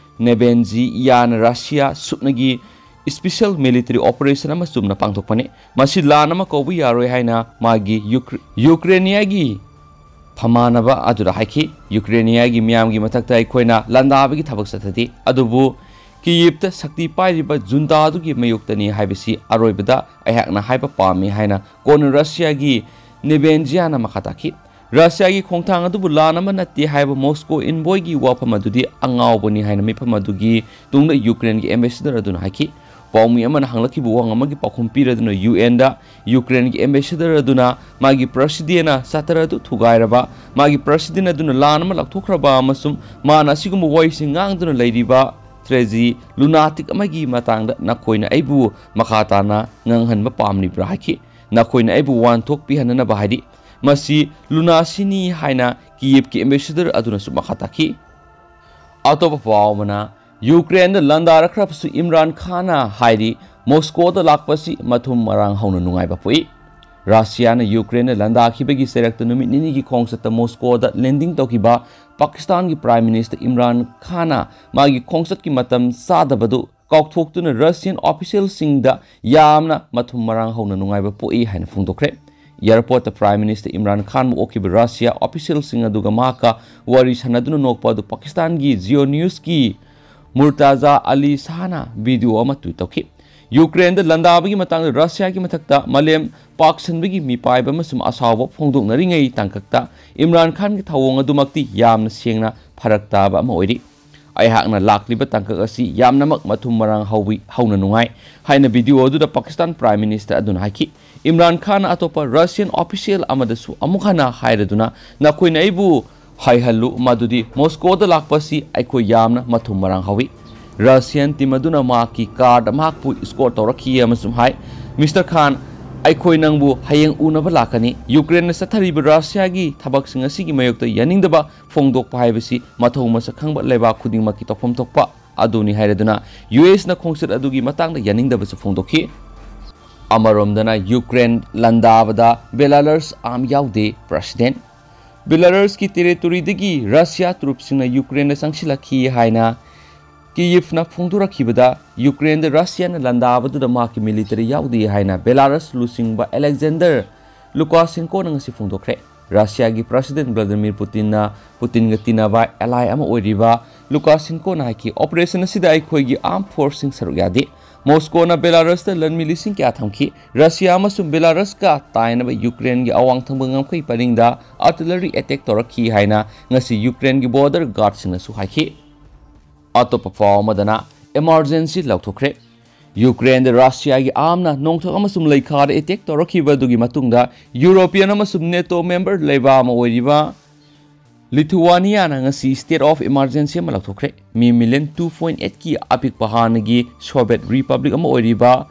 ꯅꯦꯕꯦꯟꯖꯤꯌꯥꯅ ꯔꯁꯤꯌꯥ ꯁꯨꯞꯅꯒꯤ ꯏꯁꯄꯤꯁꯦꯜ ꯃꯤꯂꯤꯇꯔꯤ ꯑꯣꯄꯔꯦꯁꯟ ꯑꯃ ꯆꯨꯝꯅ ꯄꯥꯡꯊꯣꯛꯄꯅꯤ꯫ ꯃꯁꯤ ꯂꯥꯟ ꯑꯃ ꯀꯧꯕ ꯌꯥꯔꯣꯏ ꯍꯥꯏꯅ ꯃꯥꯒꯤ ꯌꯨꯀ꯭ꯔꯦ-, ꯌꯨꯀ꯭ꯔꯦꯅꯤꯌꯥꯒꯤ ꯐꯝꯃꯥꯟꯅꯕ ꯑꯗꯨꯗ ꯍꯥꯏꯈꯤ꯫ ꯌꯨꯀ꯭ꯔꯦꯅꯤꯌꯥꯒꯤ ꯃꯤꯌꯥꯝꯒꯤ ꯃꯊꯛꯇ ꯑꯩꯈꯣꯏꯅ ꯂꯥꯟꯗꯥꯕꯒꯤ ꯊꯕꯛ ꯆꯠꯊꯗꯦ, ꯑꯗꯨꯕꯨ ꯀꯤꯌꯤꯞꯇ ꯁꯛꯇꯤ ꯄꯥꯏꯔꯤꯕ ꯖꯨꯟꯇꯥꯗꯨꯒꯤ ꯃꯥꯌꯣꯛꯇꯅꯤ ꯍꯥꯏꯕꯁꯤ ꯑꯔꯣꯏꯕꯗ ꯑꯩꯍꯥꯛꯅ ꯍꯥꯏꯕ ꯄꯥꯝꯃꯤ ꯍꯥꯏꯅ ꯀꯣꯟꯅ ꯔꯁꯤꯌꯥꯒꯤ ꯅꯦꯕꯦꯟꯖꯤꯌꯥꯅ ꯃꯈꯥ ꯇꯥꯈꯤ꯫ ꯔꯁꯤꯌꯥꯒꯤ ꯈꯣꯡꯊꯥꯡ ꯑꯗꯨꯕꯨ ꯂꯥꯟ ꯑꯃ ꯅꯠꯇꯦ ꯍꯥꯏꯕ ꯃꯣꯁꯀꯣ ꯏꯟꯚꯣꯏꯒꯤ ꯋꯥꯐꯝ ꯑꯗꯨꯗꯤ ꯑꯉꯥꯎꯕꯅꯤ ꯍꯥꯏꯅ ꯃꯤꯐꯝ ꯑꯗꯨꯒꯤ ꯇꯨꯡꯗ ꯌꯨꯀ꯭ꯔꯦꯟꯒꯤ ꯑꯦꯝꯕꯦꯁꯦꯗꯔ ꯑꯗꯨꯅ ꯍꯥꯏꯈꯤ꯫ ꯄꯥꯎꯃꯤ ꯑꯃꯅ ꯍꯪꯂꯛꯈꯤꯕ ꯋꯥꯍꯪ ꯑꯃꯒꯤ ꯄꯥꯎꯈꯨꯝ ꯄꯤꯔꯗꯨꯅ ꯌꯨ ꯑꯦꯟꯗ ꯌꯨꯀ꯭ꯔꯦꯟꯒꯤ ꯑꯦꯝꯕꯦꯁꯦꯗꯔ ꯑꯗꯨꯅ ꯃꯥꯒꯤ ꯄ꯭ꯔꯁꯤꯗꯦꯟꯅ ꯆꯥꯇꯔ ꯑꯗꯨ ꯊꯨꯒꯥꯏꯔꯕ, ꯃꯥꯒꯤ ꯄ꯭ꯔꯁꯤꯗꯦꯟ ꯑꯗꯨꯅ ꯂꯥꯟ ꯑꯃ ꯂꯥꯎꯊꯣꯛꯈ꯭ꯔꯕ ꯑꯃꯁꯨꯡ ꯃꯥꯅ ꯑꯁꯤꯒꯨꯝꯕ ꯋꯥꯍꯩꯁꯤꯡ ꯉꯥꯡꯗꯨꯅ ꯂꯩꯔꯤꯕ ꯇ꯭ꯔꯦꯖꯤ ꯂꯨꯅꯥꯇꯤꯛ ꯑꯃꯒꯤ ꯃꯇꯥꯡꯗ ꯅꯈꯣꯏꯅ ꯑꯩꯕꯨ ꯃꯈꯥ ꯇꯥꯅ ꯉꯥꯡꯍꯟꯕ ꯄꯥꯝꯂꯤꯕ꯭ꯔꯥ ꯍꯥꯏꯈꯤ꯫ ꯅꯈꯣꯏꯅ ꯑꯩꯕꯨ ꯋꯥꯍꯟꯊꯣꯛ ꯄꯤꯍꯟꯅꯅꯕ ꯍꯥꯏꯔꯤ꯫ ꯃꯁꯤ ꯂꯨꯅꯥꯁꯤꯅꯤ ꯍꯥꯏꯅ ꯀꯤꯌꯦꯞꯀꯤ ꯑꯦꯝꯕꯦꯁꯦꯗꯔ ꯑꯗꯨꯅꯁꯨ ꯃꯈꯥ ꯇꯥꯈꯤ꯫ ꯑꯇꯣꯞꯄ ꯄꯥꯎ ꯑꯃꯅ, ꯌꯨꯀ꯭ꯔꯦꯟꯗ ꯂꯥꯟꯗꯥꯔꯛꯈ꯭ꯔꯕꯁꯨ ꯏꯝꯔꯥꯟ ꯈꯥꯟꯅ ꯍꯥꯏꯔꯤ, ꯃꯣꯁꯀꯣꯗ ꯂꯥꯛꯄꯁꯤ ꯃꯊꯨꯝ ꯃꯔꯥꯡ ꯍꯧꯅ ꯅꯨꯡꯉꯥꯏꯕ ꯄꯣꯛꯏ꯫ ꯔꯁꯤꯌꯥꯅ ꯌꯨꯀ꯭ꯔꯦꯟꯗ ꯂꯥꯟꯗꯥꯈꯤꯕꯒꯤ ꯆꯩꯔꯛꯇ ꯅꯨꯃꯤꯠ ꯅꯤꯅꯤꯒꯤ ꯈꯣꯡꯆꯠꯇ ꯃꯣꯁꯀꯣꯗ ꯂꯦꯟꯗꯤꯡ ꯇꯧꯈꯤꯕ ꯄꯥꯀꯤꯁꯇꯥꯟꯒꯤ ꯄ꯭ꯔꯥꯏꯝ ꯃꯤꯅꯤꯁꯇꯔ ꯏꯝꯔꯥꯟ ꯈꯥꯟꯅ ꯃꯥꯒꯤ ꯈꯣꯡꯆꯠꯀꯤ ꯃꯇꯝ ꯆꯥꯗꯕꯗꯨ ꯀꯥꯎꯊꯣꯛꯇꯨꯅ ꯔꯁꯤꯌꯟ ꯑꯣꯐꯤꯁꯤꯌꯦꯜꯁꯤꯡꯗ ꯌꯥꯝꯅ ꯃꯊꯨꯝ ꯃꯔꯥꯡ ꯍꯧꯅ ꯅꯨꯡꯉꯥꯏꯕ ꯄꯣꯛꯏ ꯍꯥꯏꯅ ꯐꯣꯡꯗꯣꯛꯈ꯭ꯔꯦ꯫ ꯑꯦꯌꯔꯄꯣꯔꯠꯇ ꯄ꯭ꯔꯥꯏꯝ ꯃꯤꯅꯤꯁꯇꯔ ꯏꯝꯔꯥꯟ ꯈꯥꯟꯕꯨ ꯑꯣꯛꯈꯤꯕ ꯔꯁꯤꯌꯥ ꯑꯣꯐꯤꯁꯤꯌꯦꯜꯁꯤꯡ ꯑꯗꯨꯒ ꯃꯍꯥꯛꯀ ꯋꯥꯔꯤ ꯁꯥꯟꯅꯗꯨꯅ ꯅꯣꯛꯄ ꯑꯗꯨ ꯄꯥꯀꯤꯁꯇꯥꯟꯒꯤ ꯖꯤꯑꯣ ꯅ꯭ꯌꯨꯁꯀꯤ ꯃꯨꯔꯇꯥꯖꯥ ꯑꯂꯤ ꯁꯥꯍꯅ ꯚꯤꯗꯤꯑꯣ ꯑꯃ ꯇ꯭ꯋꯤꯠ ꯇꯧꯈꯤ꯫ ꯌꯨꯀ꯭ꯔꯦꯟꯗ ꯂꯥꯟꯗꯥꯕꯒꯤ ꯃꯇꯥꯡꯗ ꯔꯁꯤꯌꯥꯒꯤ ꯃꯊꯛꯇ ꯃꯥꯂꯦꯝ ꯄꯥꯛ ꯁꯟꯕꯒꯤ ꯃꯤꯄꯥꯏꯕ ꯑꯃꯁꯨꯡ ꯑꯁꯥꯎꯕ ꯐꯣꯡꯗꯣꯛꯅꯔꯤꯉꯩ ꯇꯥꯡꯀꯛꯇ ꯏꯝꯔꯥꯟ ꯈꯥꯟꯒꯤ ꯊꯧꯑꯣꯡ ꯑꯗꯨꯃꯛꯇꯤ ꯌꯥꯝꯅ ꯁꯦꯡꯅ ꯐꯔꯛ ꯇꯥꯕ ꯑꯃ ꯑꯣꯏꯔꯤ꯫ ꯑꯩꯍꯥꯛꯅ ꯂꯥꯛꯂꯤꯕ ꯇꯥꯡꯀꯛ ꯑꯁꯤ ꯌꯥꯝꯅꯃꯛ ꯃꯊꯨꯝ ꯃꯔꯥꯡ ꯍꯧꯏ, ꯍꯧꯅ ꯅꯨꯡꯉꯥꯏ ꯍꯥꯏꯅ ꯚꯤꯗꯤꯑꯣ ꯑꯗꯨꯗ ꯄꯥꯀꯤꯁꯇꯥꯟ ꯄ꯭ꯔꯥꯏꯝ ꯃꯤꯅꯤꯁꯇꯔ ꯑꯗꯨꯅ ꯍꯥꯏꯈꯤ꯫ ꯏꯝꯔꯥꯟ ꯈꯥꯟꯅ ꯑꯇꯣꯞꯄ ꯔꯁꯤꯌꯟ ꯑꯣꯐꯤꯁꯤꯌꯦꯜ ꯑꯃꯗꯁꯨ ꯑꯃꯨꯛ ꯍꯟꯅ ꯍꯥꯏꯔꯗꯨꯅ, "ꯅꯈꯣꯏꯅ ꯑꯩꯕꯨ ꯍꯥꯏꯍꯜꯂꯨ ꯃꯗꯨꯗꯤ ꯃꯣꯁꯀꯣꯗ ꯂꯥꯛꯄꯁꯤ ꯑꯩꯈꯣꯏ ꯌꯥꯝꯅ ꯃꯊꯨꯝ ꯃꯔꯥꯡ ꯍꯧꯏ"꯫ ꯔꯁꯤꯌꯟ ꯇꯤꯝ ꯑꯗꯨꯅ ꯃꯍꯥꯛꯀꯤ ꯀꯥꯔꯗ ꯃꯍꯥꯛꯄꯨ ꯏꯁꯀꯣꯔꯠ ꯇꯧꯔꯛꯈꯤ ꯑꯃꯁꯨꯡ ꯍꯥꯏ, "ꯃꯤꯁꯇꯔ ꯈꯥꯟ, ꯑꯩꯈꯣꯏ ꯅꯪꯕꯨ ꯍꯌꯦꯡ ꯎꯅꯕ ꯂꯥꯛꯀꯅꯤ"꯫ ꯌꯨꯀ꯭ꯔꯦꯟꯅ ꯆꯠꯊꯔꯤꯕ ꯔꯁꯤꯌꯥꯒꯤ ꯊꯕꯛꯁꯤꯡ ꯑꯁꯤꯒꯤ ꯃꯥꯌꯣꯛꯇ ꯌꯥꯅꯤꯡꯗꯕ ꯐꯣꯡꯗꯣꯛꯄ ꯍꯥꯏꯕꯁꯤ ꯃꯊꯧ ꯃꯁꯛ ꯈꯪꯕ ꯂꯩꯕꯥꯛ ꯈꯨꯗꯤꯡꯃꯛꯀꯤ ꯇꯧꯐꯝ ꯊꯣꯛꯄ ꯑꯗꯨꯅꯤ ꯍꯥꯏꯔꯗꯨꯅ ꯌꯨ ꯑꯦꯁꯅ ꯈꯣꯡꯆꯠ ꯑꯗꯨꯒꯤ ꯃꯇꯥꯡꯗ ꯌꯥꯅꯤꯡꯗꯕꯁꯨ ꯐꯣꯡꯗꯣꯛꯈꯤ꯫ ꯑꯃꯔꯣꯝꯗꯅ ꯌꯨꯀ꯭ꯔꯦꯟ ꯂꯥꯟꯗꯥꯕꯗ ꯕꯦꯂꯥꯔꯁ ꯑꯥꯝ ꯌꯥꯎꯗꯦ꯫ ꯄ꯭ꯔꯁꯤꯗꯦꯟ ꯕꯦꯂꯥꯔꯁꯀꯤ ꯇꯦꯔꯤꯇꯣꯔꯤꯗꯒꯤ ꯔꯁꯤꯌꯥ ꯇ꯭ꯔꯨꯞꯁꯤꯡꯅ ꯌꯨꯀ꯭ꯔꯦꯟꯗ ꯆꯪꯁꯤꯜꯂꯛꯈꯤ ꯍꯥꯏꯅ ꯀꯤꯌꯤꯞꯅ ꯐꯣꯡꯗꯣꯔꯛꯈꯤꯕꯗ ꯌꯨꯀ꯭ꯔꯦꯟꯗ ꯔꯁꯤꯌꯥꯅ ꯂꯥꯟꯗꯥꯕꯗꯨꯗ ꯃꯍꯥꯛꯀꯤ ꯃꯤꯂꯤꯇꯔꯤ ꯌꯥꯎꯗꯦ ꯍꯥꯏꯅ ꯕꯦꯂꯥꯔꯁ ꯂꯨꯆꯤꯡꯕ ꯑꯂꯦꯛꯖꯦꯟꯗꯔ ꯂꯨꯀꯥꯁꯦꯟꯀꯣꯅ ꯉꯁꯤ ꯐꯣꯡꯗꯣꯛꯈ꯭ꯔꯦ꯫ ꯔꯁꯤꯌꯥꯒꯤ ꯄ꯭ꯔꯁꯤꯗꯦꯟ ꯚ꯭ꯂꯥꯗꯤꯃꯤꯔ ꯄꯨꯇꯤꯟꯅ ꯄꯨꯇꯤꯟꯒ ꯇꯤꯟꯅꯕ ꯑꯦꯂꯥꯏ ꯑꯃ ꯑꯣꯏꯔꯤꯕ ꯂꯨꯀꯥꯁꯦꯟꯀꯣꯅ ꯍꯥꯏꯈꯤ, "ꯑꯣꯄꯔꯦꯁꯟ ꯑꯁꯤꯗ ꯑꯩꯈꯣꯏꯒꯤ ꯑꯥꯔꯝ ꯐꯣꯔꯁꯁꯤꯡ ꯁꯔꯨꯛ ꯌꯥꯗꯦ꯫ ꯃꯣꯁꯀꯣꯅ ꯕꯦꯂꯥꯔꯁꯇ ꯂꯟꯃꯤ ꯂꯤꯁꯤꯡ ꯀꯌꯥ ꯊꯝꯈꯤ꯫ ꯔꯁꯤꯌꯥ ꯑꯃꯁꯨꯡ ꯕꯦꯂꯥꯔꯁꯀ ꯇꯥꯏꯅꯕ ꯌꯨꯀ꯭ꯔꯦꯟꯒꯤ ꯑꯋꯥꯡ ꯊꯪꯕ ꯉꯝꯈꯩ ꯄꯔꯤꯡꯗ ꯑꯥꯔꯇꯤꯂꯔꯤ ꯑꯦꯇꯦꯛ ꯇꯧꯔꯛꯈꯤ" ꯍꯥꯏꯅ ꯉꯁꯤ ꯌꯨꯀ꯭ꯔꯦꯟꯒꯤ ꯕꯣꯔꯗꯔ ꯒꯥꯔꯗꯁꯤꯡꯅꯁꯨ ꯍꯥꯏꯈꯤ꯫ ꯑꯇꯣꯞꯄ ꯄꯥꯎ ꯑꯃꯗꯅ ꯏꯃꯥꯔꯖꯦꯟꯁꯤ ꯂꯥꯎꯊꯣꯛꯈ꯭ꯔꯦ꯫ ꯌꯨꯀ꯭ꯔꯦꯟꯗ ꯔꯁꯤꯌꯥꯒꯤ ꯑꯥꯔꯝꯅ ꯅꯣꯡꯊꯛ ꯑꯃꯁꯨꯡ ꯂꯩꯈꯥꯗ ꯑꯦꯇꯦꯛ ꯇꯧꯔꯛꯈꯤꯕ ꯑꯗꯨꯒꯤ ꯃꯇꯨꯡꯗ ꯌꯨꯔꯣꯄꯤꯌꯟ ꯑꯃꯁꯨꯡ ꯅꯦꯇꯣ ꯃꯦꯝꯕꯔ ꯂꯩꯕꯥꯛ ꯑꯃ ꯑꯣꯏꯔꯤꯕ ꯂꯤꯊꯨꯋꯥꯅꯤꯌꯥꯅ ꯉꯁꯤ state of emergency ꯑꯃ ꯂꯥꯎꯊꯣꯛꯈ꯭ꯔꯦ꯫ ꯃꯤ ꯃꯤꯂꯤꯌꯟ two point eight ꯀꯤ ꯑꯄꯤꯛꯄ ꯍꯥꯟꯅꯒꯤ ꯁꯣꯚꯤꯌꯦꯠ ꯔꯤꯄꯕ꯭ꯂꯤꯛ ꯑꯃ ꯑꯣꯏꯔꯤꯕ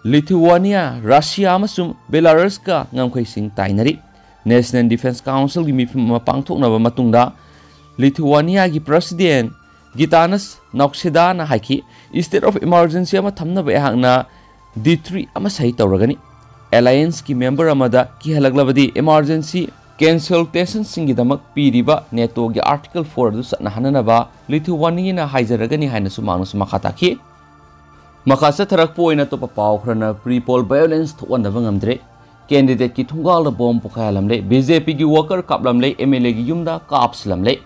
ꯂꯤꯊꯨꯋꯥꯅꯤꯌꯥ, ꯔꯁꯤꯌꯥ ꯑꯃꯁꯨꯡ ꯕꯦꯂꯥꯔꯁꯀ ꯉꯝꯈꯩꯁꯤꯡ ꯇꯥꯏꯅꯔꯤ꯫ National Defence Council ꯒꯤ ꯃꯤꯐꯝ ꯑꯃ ꯄꯥꯡꯊꯣꯛꯅꯕ ꯃꯇꯨꯡꯗ ꯂꯤꯊꯨꯋꯥꯅꯤꯌꯥꯒꯤ ꯄ꯭ꯔꯁꯤꯗꯦꯟ ꯒꯤꯇꯥꯅꯁ ꯅꯥꯎꯁꯦꯗꯥꯅ ꯍꯥꯏꯈꯤ, "State of emergency ꯑꯃ ꯊꯝꯅꯕ ꯑꯩꯍꯥꯛꯅ ꯗꯤꯀ꯭ꯔꯤ ꯑꯃ ꯁꯍꯤ ꯇꯧꯔꯒꯅꯤ꯫ ꯑꯦꯂꯥꯏꯌꯦꯟꯁꯀꯤ ꯃꯦꯝꯕꯔ ꯑꯃꯗ ꯀꯤꯍꯜꯂꯛꯂꯕꯗꯤ ꯏꯃꯥꯔꯖꯦꯟꯁꯤ ꯀꯟꯁꯜꯇꯦꯁꯟꯁꯤꯡꯒꯤꯗꯃꯛ ꯄꯤꯔꯤꯕ ꯅꯦꯇꯣꯒꯤ ꯑꯥꯔꯇꯤꯀꯜ four ꯑꯗꯨ ꯆꯠꯅꯍꯟꯅꯅꯕ ꯂꯤꯊꯨꯋꯥꯅꯤꯌꯥꯅ ꯍꯥꯏꯖꯔꯒꯅꯤ" ꯍꯥꯏꯅꯁꯨ ꯃꯍꯥꯛꯅꯁꯨ ꯃꯈꯥ ꯇꯥꯈꯤ꯫ ꯃꯈꯥ ꯆꯠꯊꯔꯛꯄ ꯑꯣꯏꯅ ꯑꯇꯣꯞꯄ ꯄꯥꯎ ꯈꯔꯅ pre-poll violence ꯊꯣꯛꯍꯟꯗꯕ ꯉꯝꯗ꯭ꯔꯦ꯫ Candidate ꯀꯤ ꯊꯣꯡꯒꯥꯜꯗ ꯕꯣꯝ ꯄꯣꯈꯥꯏꯍꯜꯂꯝꯂꯦ꯫ B J P ꯒꯤ worker ꯀꯥꯞꯂꯝꯂꯦ꯫ M L A ꯒꯤ ꯌꯨꯝꯗ ꯀꯥꯞꯁꯤꯜꯂꯝꯂꯦ꯫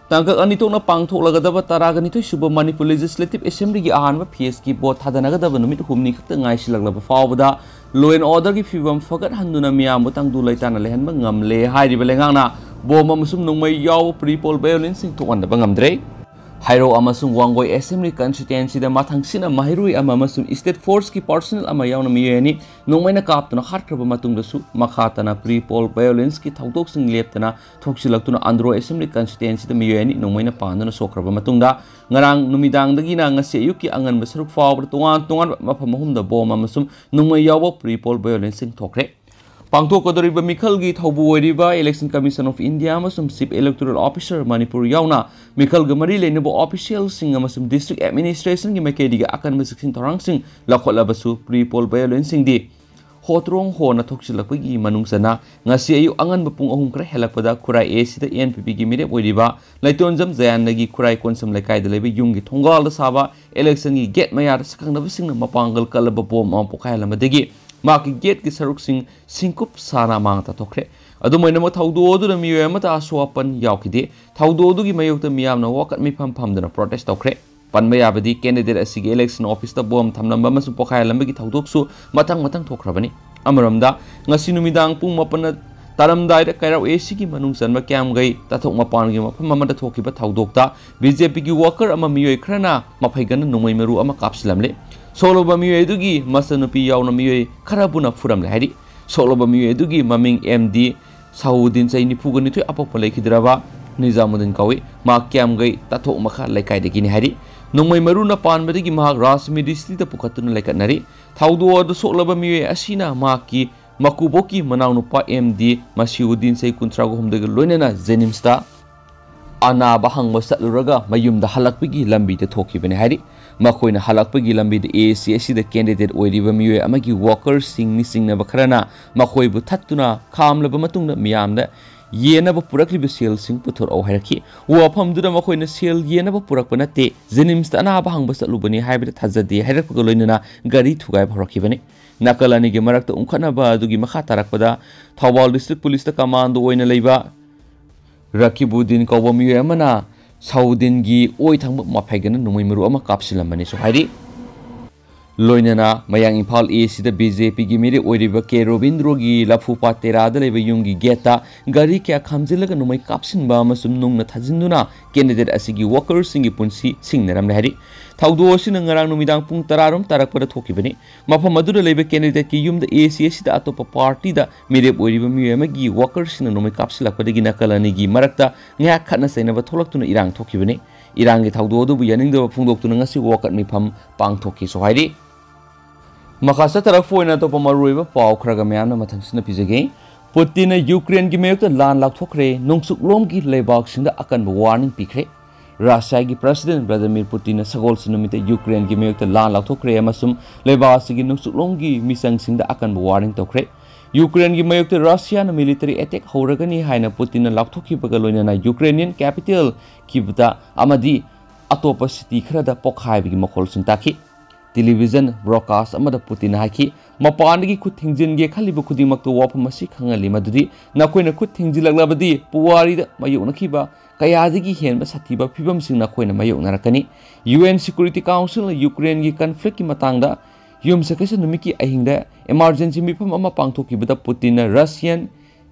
ꯇꯥꯡꯀꯛ ꯑꯅꯤ ꯊꯣꯛꯅ ꯄꯥꯡꯊꯣꯛꯂꯒꯗꯕ ꯇꯔꯥꯒ ꯅꯤꯊꯣꯏ ꯁꯨꯕ ꯃꯅꯤꯄꯨꯔ Legislative Assembly ꯒꯤ ꯑꯍꯥꯟꯕ phase ꯀꯤ vote ꯊꯥꯗꯅꯒꯗꯕ ꯅꯨꯃꯤꯠ ꯍꯨꯝꯅꯤ ꯈꯛꯇ ꯉꯥꯏꯁꯤꯜꯂꯛꯂꯕ ꯐꯥꯎꯕꯗ law and order ꯒꯤ ꯐꯤꯕꯝ ꯐꯒꯠꯍꯟꯗꯨꯅ ꯃꯤꯌꯥꯝꯕꯨ ꯇꯪꯗꯨ ꯂꯩꯇꯥꯅ ꯂꯩꯍꯟꯕ ꯉꯝꯂꯦ ꯍꯥꯏꯔꯤꯕ ꯂꯩꯉꯥꯛꯅ ꯕꯣꯝ ꯑꯃꯁꯨꯡ ꯅꯣꯡꯃꯩ ꯌꯥꯎꯕ pre-poll violence ꯁꯤꯡ ꯊꯣꯛꯍꯟꯗꯕ ꯉꯝꯗ꯭ꯔꯦ꯫ ꯍꯩꯔꯣꯛ ꯑꯃꯁꯨꯡ ꯋꯥꯡꯒꯣꯏ Assembly Constituency ꯗ ꯃꯊꯪꯁꯤꯠꯅ ꯃꯍꯩꯔꯣꯏ ꯑꯃ ꯑꯃꯁꯨꯡ State Force ꯀꯤ personnel ꯑꯃ ꯌꯥꯎꯅ ꯃꯤꯑꯣꯏ ꯑꯅꯤ ꯅꯣꯡꯃꯩꯅ ꯀꯥꯞꯇꯨꯅ ꯍꯥꯠꯈ꯭ꯔꯕ ꯃꯇꯨꯡꯗꯁꯨ ꯃꯈꯥ ꯇꯥꯅ pre-poll violence ꯀꯤ ꯊꯧꯗꯣꯛꯁꯤꯡ ꯂꯦꯞꯇꯅ ꯊꯣꯛꯆꯤꯜꯂꯛꯇꯨꯅ ꯑꯟꯗ꯭ꯔꯣ Assembly Constituency ꯗ ꯃꯤꯑꯣꯏ ꯑꯅꯤ ꯅꯣꯡꯃꯩꯅ ꯄꯥꯟꯗꯨꯅ ꯁꯣꯛꯈ꯭ꯔꯕ ꯃꯇꯨꯡꯗ ꯉꯔꯥꯡ ꯅꯨꯃꯤꯗꯥꯡꯗꯒꯤꯅ ꯉꯁꯤ ꯑꯌꯨꯛꯀꯤ ꯑꯉꯟꯕ ꯁꯔꯨꯛ ꯐꯥꯎꯕꯗ ꯇꯣꯉꯥꯟ ꯇꯣꯉꯥꯟꯕ ꯃꯐꯝ ꯑꯍꯨꯝꯗ ꯕꯣꯝ ꯑꯃꯁꯨꯡ ꯅꯣꯡꯃꯩ ꯌꯥꯎꯕ pre-poll violence ꯁꯤꯡ ꯊꯣꯛꯈ꯭ꯔꯦ꯫ ꯄꯥꯡꯊꯣꯛꯀꯗꯧꯔꯤꯕ ꯃꯤꯈꯜꯒꯤ ꯊꯧꯕꯨ ꯑꯣꯏꯔꯤꯕ Election Commission of India ꯑꯃꯁꯨꯡ Chief Electoral Officer ꯃꯅꯤꯄꯨꯔ ꯌꯥꯎꯅ ꯃꯤꯈꯜꯒ ꯃꯔꯤ ꯂꯩꯅꯕ officialꯁꯤꯡ ꯑꯃꯁꯨꯡ district administrationꯒꯤ ꯃꯥꯏꯀꯩꯗꯒꯤ ꯑꯀꯟꯕ ꯆꯦꯛꯁꯤꯟ ꯊꯧꯔꯥꯡꯁꯤꯡ ꯂꯧꯈꯠꯂꯕꯁꯨ pre-poll violenceꯁꯤꯡꯗꯤ ꯍꯣꯇ꯭ꯔꯣꯡ ꯍꯣꯅ ꯊꯣꯛꯆꯤꯜꯂꯛꯄꯒꯤ ꯃꯅꯨꯡ ꯆꯟꯅ ꯉꯁꯤ ꯑꯌꯨꯛ ꯑꯉꯟꯕ ꯄꯨꯡ ꯑꯍꯨꯝ ꯈꯔ ꯍꯦꯜꯂꯛꯄꯗ ꯈꯨꯔꯥꯏ ACꯗ ENPPꯒꯤ ꯃꯤꯔꯦꯞ ꯑꯣꯏꯔꯤꯕ ꯂꯩꯇꯣꯟꯖꯝ ꯖꯌꯥꯟꯅꯒꯤ ꯈꯨꯔꯥꯏ ꯀꯣꯟꯁꯝ ꯂꯩꯀꯥꯏꯗ ꯂꯩꯕ ꯌꯨꯝꯒꯤ ꯊꯣꯡꯒꯥꯜꯗ ꯁꯥꯕ electionꯒꯤ gate ꯃꯌꯥꯗ ꯁꯛꯈꯪꯅꯕꯁꯤꯡꯅ ꯃꯄꯥꯡꯒꯜ ꯀꯜꯂꯕ bomb ꯑꯃ ꯄꯣꯈꯥꯏꯍꯜꯂꯝꯕꯗꯒꯤ ꯃꯍꯥꯛꯀꯤ gateꯀꯤ ꯁꯔꯨꯛꯁꯤꯡ ꯁꯤꯡꯀꯨꯞ ꯁꯥꯅ ꯃꯥꯡ ꯇꯥꯊꯣꯛꯈ꯭ꯔꯦ꯫ ꯑꯗꯨꯝ ꯑꯣꯏꯅꯃꯛ ꯊꯧꯗꯣꯛ ꯑꯗꯨꯗ ꯃꯤꯑꯣꯏ ꯑꯃꯠꯇ ꯑꯁꯣꯛ ꯑꯄꯟ ꯌꯥꯎꯈꯤꯗꯦ꯫ ꯊꯧꯗꯣꯛ ꯑꯗꯨꯒꯤ ꯃꯥꯌꯣꯛꯇ ꯃꯤꯌꯥꯝꯅ ꯋꯥꯀꯠ ꯃꯤꯐꯝ ꯐꯝꯗꯨꯅ protest ꯇꯧꯈ꯭ꯔꯦ꯫ ꯄꯟꯕ ꯌꯥꯕꯗꯤ candidate ꯑꯁꯤꯒꯤ election officeꯇ bomb ꯊꯝꯂꯝꯕ ꯑꯃꯁꯨꯡ ꯄꯣꯈꯥꯏꯍꯜꯂꯝꯕꯒꯤ ꯊꯧꯗꯣꯛꯁꯨ ꯃꯊꯪ ꯃꯊꯪ ꯊꯣꯛꯈ꯭ꯔꯕꯅꯤ꯫ ꯑꯃꯔꯣꯝꯗ, ꯉꯁꯤ ꯅꯨꯃꯤꯗꯥꯡ ꯄꯨꯡ ꯃꯥꯄꯟ ꯇꯥꯔꯝꯗꯥꯏꯗ ꯀꯩꯔꯥꯎ ACꯒꯤ ꯃꯅꯨꯡ ꯆꯟꯕ ꯀ꯭ꯌꯥꯝꯒꯩ ꯇꯥꯊꯣꯛ ꯃꯄꯥꯟꯒꯤ ꯃꯐꯝ ꯑꯃꯗ ꯊꯣꯛꯈꯤꯕ ꯊꯧꯗꯣꯛꯇ BJPꯒꯤ worker ꯑꯃ ꯃꯤꯑꯣꯏ ꯈꯔꯅ ꯃꯐꯩꯒꯟꯅ ꯅꯣꯡꯃꯩ ꯃꯔꯨ ꯑꯃ ꯀꯥꯞꯁꯤꯜꯂꯝꯂꯦ꯫ ꯁꯣꯛꯂꯕ ꯃꯤꯑꯣꯏ ꯑꯗꯨꯒꯤ ꯃꯆꯟꯅꯨꯄꯤ ꯌꯥꯎꯅ ꯃꯤꯑꯣꯏ ꯈꯔꯕꯨꯅ ꯐꯨꯔꯝꯂꯦ ꯍꯥꯏꯔꯤ꯫ ꯁꯣꯛꯂꯕ ꯃꯤꯑꯣꯏ ꯑꯗꯨꯒꯤ ꯃꯃꯤꯡ MD ꯁꯥꯍꯨꯗꯤꯟ, ꯆꯍꯤ ꯅꯤꯐꯨꯒ ꯅꯤꯊꯣꯏ, ꯑꯄꯣꯛꯄ ꯂꯩꯈꯤꯗ꯭ꯔꯕ ꯅꯤꯖꯥꯃꯨꯗꯤꯟ ꯀꯧꯏ꯫ ꯃꯍꯥꯛ ꯀ꯭ꯌꯥꯝꯒꯩ ꯇꯥꯊꯣꯛ ꯃꯈꯥ ꯂꯩꯀꯥꯏꯗꯒꯤꯅꯤ ꯍꯥꯏꯔꯤ꯫ ꯅꯣꯡꯃꯩ ꯃꯔꯨꯅ ꯄꯥꯟꯕꯗꯒꯤ ꯃꯍꯥꯛ ꯔꯥꯖꯃꯤꯔꯤ ꯁꯤꯇꯤꯗ ꯄꯨꯈꯠꯇꯨꯅ ꯂꯩꯀꯠꯅꯔꯤ꯫ ꯊꯧꯗꯣꯛ ꯑꯗꯨ ꯁꯣꯛꯂꯕ ꯃꯤꯑꯣꯏ ꯑꯁꯤꯅ ꯃꯍꯥꯛꯀꯤ ꯃꯀꯨꯕꯣꯛꯀꯤ ꯃꯅꯥꯎꯅꯨꯄꯥ MD ꯃꯁꯤꯎꯗꯤꯟ, ꯆꯍꯤ ꯀꯨꯟꯊ꯭ꯔꯥꯒ ꯍꯨꯝꯗꯣꯏꯒ ꯂꯣꯏꯅꯅ JNIMSꯇ ꯑꯅꯥꯕ ꯍꯪꯕ ꯆꯠꯂꯨꯔꯒ ꯃꯌꯨꯝꯗ ꯍꯜꯂꯛꯄꯒꯤ ꯂꯝꯕꯤꯗ ꯊꯣꯛꯈꯤꯕꯅꯤ ꯍꯥꯏꯔꯤ꯫ ꯃꯈꯣꯏꯅ ꯍꯜꯂꯛꯄꯒꯤ ꯂꯝꯕꯤꯗ AAC ꯑꯁꯤꯗ candidate ꯑꯣꯏꯔꯤꯕ ꯃꯤꯑꯣꯏ ꯑꯃꯒꯤ workerꯁꯤꯡꯅꯤ ꯆꯤꯡꯅꯕ ꯈꯔꯅ ꯃꯈꯣꯏꯕꯨ ꯊꯠꯇꯨꯅ ꯈꯥꯝꯂꯕ ꯃꯇꯨꯡꯗ ꯃꯤꯌꯥꯝꯗ ꯌꯦꯟꯅꯕ ꯄꯨꯔꯛꯂꯤꯕ ꯁꯦꯜꯁꯤꯡ ꯄꯨꯊꯣꯔꯛꯎ ꯍꯥꯏꯔꯛꯈꯤ꯫ ꯋꯥꯐꯝꯗꯨꯗ ꯃꯈꯣꯏꯅ ꯁꯦꯜ ꯌꯦꯟꯅꯕ ꯄꯨꯔꯛꯄ ꯅꯠꯇꯦ, JNIMSꯇ ꯑꯅꯥꯕ ꯍꯪꯕ ꯆꯠꯂꯨꯕꯅꯤ ꯍꯥꯏꯕꯗ ꯊꯥꯖꯗꯦ ꯍꯥꯏꯔꯛꯄꯒ ꯂꯣꯏꯅꯅ ꯒꯥꯔꯤ ꯊꯨꯒꯥꯏꯕ ꯍꯧꯔꯛꯈꯤꯕꯅꯤ꯫ ꯅꯥꯀꯜ ꯑꯅꯤꯒꯤ ꯃꯔꯛꯇ ꯎꯪꯈꯠꯅꯕ ꯑꯗꯨꯒꯤ ꯃꯈꯥ ꯇꯥꯔꯛꯄꯗ ꯊꯧꯕꯥꯜ district policeꯇ commando ꯑꯣꯏꯅ ꯂꯩꯕ ꯔꯀꯤꯕꯨꯗꯤꯟ ꯀꯧꯕ ꯃꯤꯑꯣꯏ ꯑꯃꯅ ꯁꯥꯎꯗꯤꯟꯒꯤ ꯑꯣꯏ ꯊꯪꯕ ꯃꯐꯩꯒꯟꯅ ꯅꯣꯡꯃꯩ ꯃꯔꯨ ꯑꯃ ꯀꯥꯞꯁꯤꯜꯂꯝꯕꯅꯤꯁꯨ ꯍꯥꯏꯔꯤ꯫ ꯂꯣꯏꯅꯅ ꯃꯌꯥꯡ ꯏꯝꯐꯥꯜ AACꯗ BJPꯒꯤ ꯃꯤꯔꯦꯞ ꯑꯣꯏꯔꯤꯕ ꯀꯦ ꯔꯣꯕꯤꯟꯗ꯭ꯔꯣꯒꯤ ꯂꯐꯨꯄꯥꯠ ꯇꯦꯔꯥꯗ ꯂꯩꯕ ꯌꯨꯝꯒꯤ gateꯇ ꯒꯥꯔꯤ ꯀꯌꯥ ꯈꯥꯝꯖꯤꯜꯂꯒ ꯅꯣꯡꯃꯩ ꯀꯥꯞꯁꯤꯟꯕ ꯑꯃꯁꯨꯡ ꯅꯨꯡꯅ ꯊꯥꯖꯤꯟꯗꯨꯅ candidate ꯑꯁꯤꯒꯤ workerꯁꯤꯡꯒꯤ ꯄꯨꯟꯁꯤ ꯁꯤꯡꯅꯔꯝꯂꯦ ꯍꯥꯏꯔꯤ꯫ ꯊꯧꯗꯣꯛ ꯑꯁꯤꯅ ꯉꯔꯥꯡ ꯅꯨꯃꯤꯗꯥꯡ ꯄꯨꯡ ꯇꯔꯥꯔꯣꯝ ꯇꯥꯔꯛꯄꯗ ꯊꯣꯛꯈꯤꯕꯅꯤ꯫ ꯃꯐꯝ ꯑꯗꯨꯗ ꯂꯩꯕ candidateꯀꯤ ꯌꯨꯝꯗ AAC ꯑꯁꯤꯗ ꯑꯇꯣꯞꯄ partyꯗ ꯃꯤꯔꯦꯞ ꯑꯣꯏꯔꯤꯕ ꯃꯤꯑꯣꯏ ꯑꯃꯒꯤ workerꯁꯤꯡꯅ ꯅꯣꯡꯃꯩ ꯀꯥꯞꯁꯤꯜꯂꯛꯄꯗꯒꯤ ꯅꯥꯀꯜ ꯑꯅꯤꯒꯤ ꯃꯔꯛꯇ ꯉꯥꯏꯍꯥꯛ ꯈꯠꯅ ꯆꯩꯅꯕ ꯊꯣꯛꯂꯛꯇꯨꯅ ꯏꯔꯥꯡ ꯊꯣꯛꯈꯤꯕꯅꯤ꯫ ꯏꯔꯥꯡꯒꯤ ꯊꯧꯗꯣꯛ ꯑꯗꯨꯕꯨ ꯌꯥꯅꯤꯡꯗꯕ ꯐꯣꯡꯗꯣꯛꯇꯨꯅ ꯉꯁꯤ ꯋꯥꯀꯠ ꯃꯤꯐꯝ ꯄꯥꯡꯊꯣꯛꯈꯤꯁꯨ ꯍꯥꯏꯔꯤ꯫ ꯃꯈꯥ ꯆꯠꯊꯔꯛꯄ ꯑꯣꯏꯅ ꯑꯇꯣꯞꯄ ꯃꯔꯨꯑꯣꯏꯕ ꯄꯥꯎ ꯈꯔꯒ ꯃꯌꯥꯝꯅ ꯃꯊꯪꯁꯤꯅ ꯄꯤꯖꯒꯦ꯫ ꯄꯨꯇꯤꯟꯅ ꯌꯨꯀ꯭ꯔꯦꯟꯒꯤ ꯃꯥꯌꯣꯛꯇ ꯂꯥꯟ ꯂꯥꯎꯊꯣꯛꯈ꯭ꯔꯦ, ꯅꯣꯡꯆꯨꯞꯂꯣꯝꯒꯤ ꯂꯩꯕꯥꯛꯁꯤꯡꯗ ꯑꯀꯟꯕ ꯋꯥꯔꯅꯤꯡ ꯄꯤꯈ꯭ꯔꯦ꯫ ꯔꯁꯤꯌꯥꯒꯤ ꯄ꯭ꯔꯁꯤꯗꯦꯟ ꯚ꯭ꯂꯥꯗꯤꯃꯤꯔ ꯄꯨꯇꯤꯟꯅ ꯁꯒꯣꯜꯁꯦꯟ ꯅꯨꯃꯤꯠꯇ ꯌꯨꯀ꯭ꯔꯦꯟꯒꯤ ꯃꯥꯌꯣꯛꯇ ꯂꯥꯟ ꯂꯥꯎꯊꯣꯛꯈ꯭ꯔꯦ ꯑꯃꯁꯨꯡ ꯂꯩꯕꯥꯛ ꯑꯁꯤꯒꯤ ꯅꯣꯡꯆꯨꯞꯂꯣꯝꯒꯤ ꯃꯤꯆꯪꯁꯤꯡꯗ ꯑꯀꯟꯕ ꯋꯥꯔꯅꯤꯡ ꯇꯧꯈ꯭ꯔꯦ꯫ ꯌꯨꯀ꯭ꯔꯦꯟꯒꯤ ꯃꯥꯌꯣꯛꯇ ꯔꯁꯤꯌꯥꯅ ꯃꯤꯂꯤꯇꯔꯤ ꯑꯦꯇꯦꯛ ꯍꯧꯔꯒꯅꯤ ꯍꯥꯏꯅ ꯄꯨꯇꯤꯟꯅ ꯂꯥꯎꯊꯣꯛꯈꯤꯕꯒ ꯂꯣꯏꯅꯅ ꯌꯨꯀ꯭ꯔꯦꯅꯤꯌꯟ ꯀꯦꯄꯤꯇꯦꯜ ꯀꯤꯕꯇ ꯑꯃꯗꯤ ꯑꯇꯣꯞꯄ ꯁꯤꯇꯤ ꯈꯔꯗ ꯄꯣꯈꯥꯏꯕꯒꯤ ꯃꯈꯣꯜꯁꯤꯡ ꯇꯥꯈꯤ꯫ ꯇꯦꯂꯤꯚꯤꯖꯟ ꯕ꯭ꯔꯣꯗꯀꯥꯁ ꯑꯃꯗ ꯄꯨꯇꯤꯟꯅ ꯍꯥꯏꯈꯤ, "ꯃꯄꯥꯟꯗꯒꯤ ꯈꯨꯠ ꯊꯤꯡꯖꯤꯟꯒꯦ ꯈꯜꯂꯤꯕ ꯈꯨꯗꯤꯡꯃꯛꯇ ꯋꯥꯐꯝ ꯑꯁꯤ ꯈꯪꯍꯜꯂꯤ ꯃꯗꯨꯗꯤ ꯅꯈꯣꯏꯅ ꯈꯨꯠ ꯊꯤꯡꯖꯤꯜꯂꯛꯂꯕꯗꯤ ꯄꯨꯋꯥꯔꯤꯗ ꯃꯥꯌꯣꯛꯅꯈꯤꯕ ꯀꯌꯥꯗꯒꯤ ꯍꯦꯟꯕ ꯁꯥꯊꯤꯕ ꯐꯤꯚꯝꯁꯤꯡ ꯅꯈꯣꯏꯅ ꯃꯥꯌꯣꯛꯅꯔꯛꯀꯅꯤ꯫" ꯌꯨ ꯑꯦꯟ ꯁꯦꯀ꯭ꯌꯨꯔꯤꯇꯤ ꯀꯥꯎꯟꯁꯤꯜꯅ ꯌꯨꯀ꯭ꯔꯦꯟꯒꯤ ꯀꯟꯐ꯭ꯂꯤꯛꯀꯤ ꯃꯇꯥꯡꯗ ꯌꯨꯝꯁꯀꯩꯁ ꯅꯨꯃꯤꯠꯀꯤ ꯑꯍꯤꯡꯗ ꯏꯃꯥꯔꯖꯦꯟꯁꯤ ꯃꯤꯐꯝ ꯑꯃ ꯄꯥꯡꯊꯣꯛꯈꯤꯕꯗ ꯄꯨꯇꯤꯟꯅ ꯔꯁꯤꯌꯟ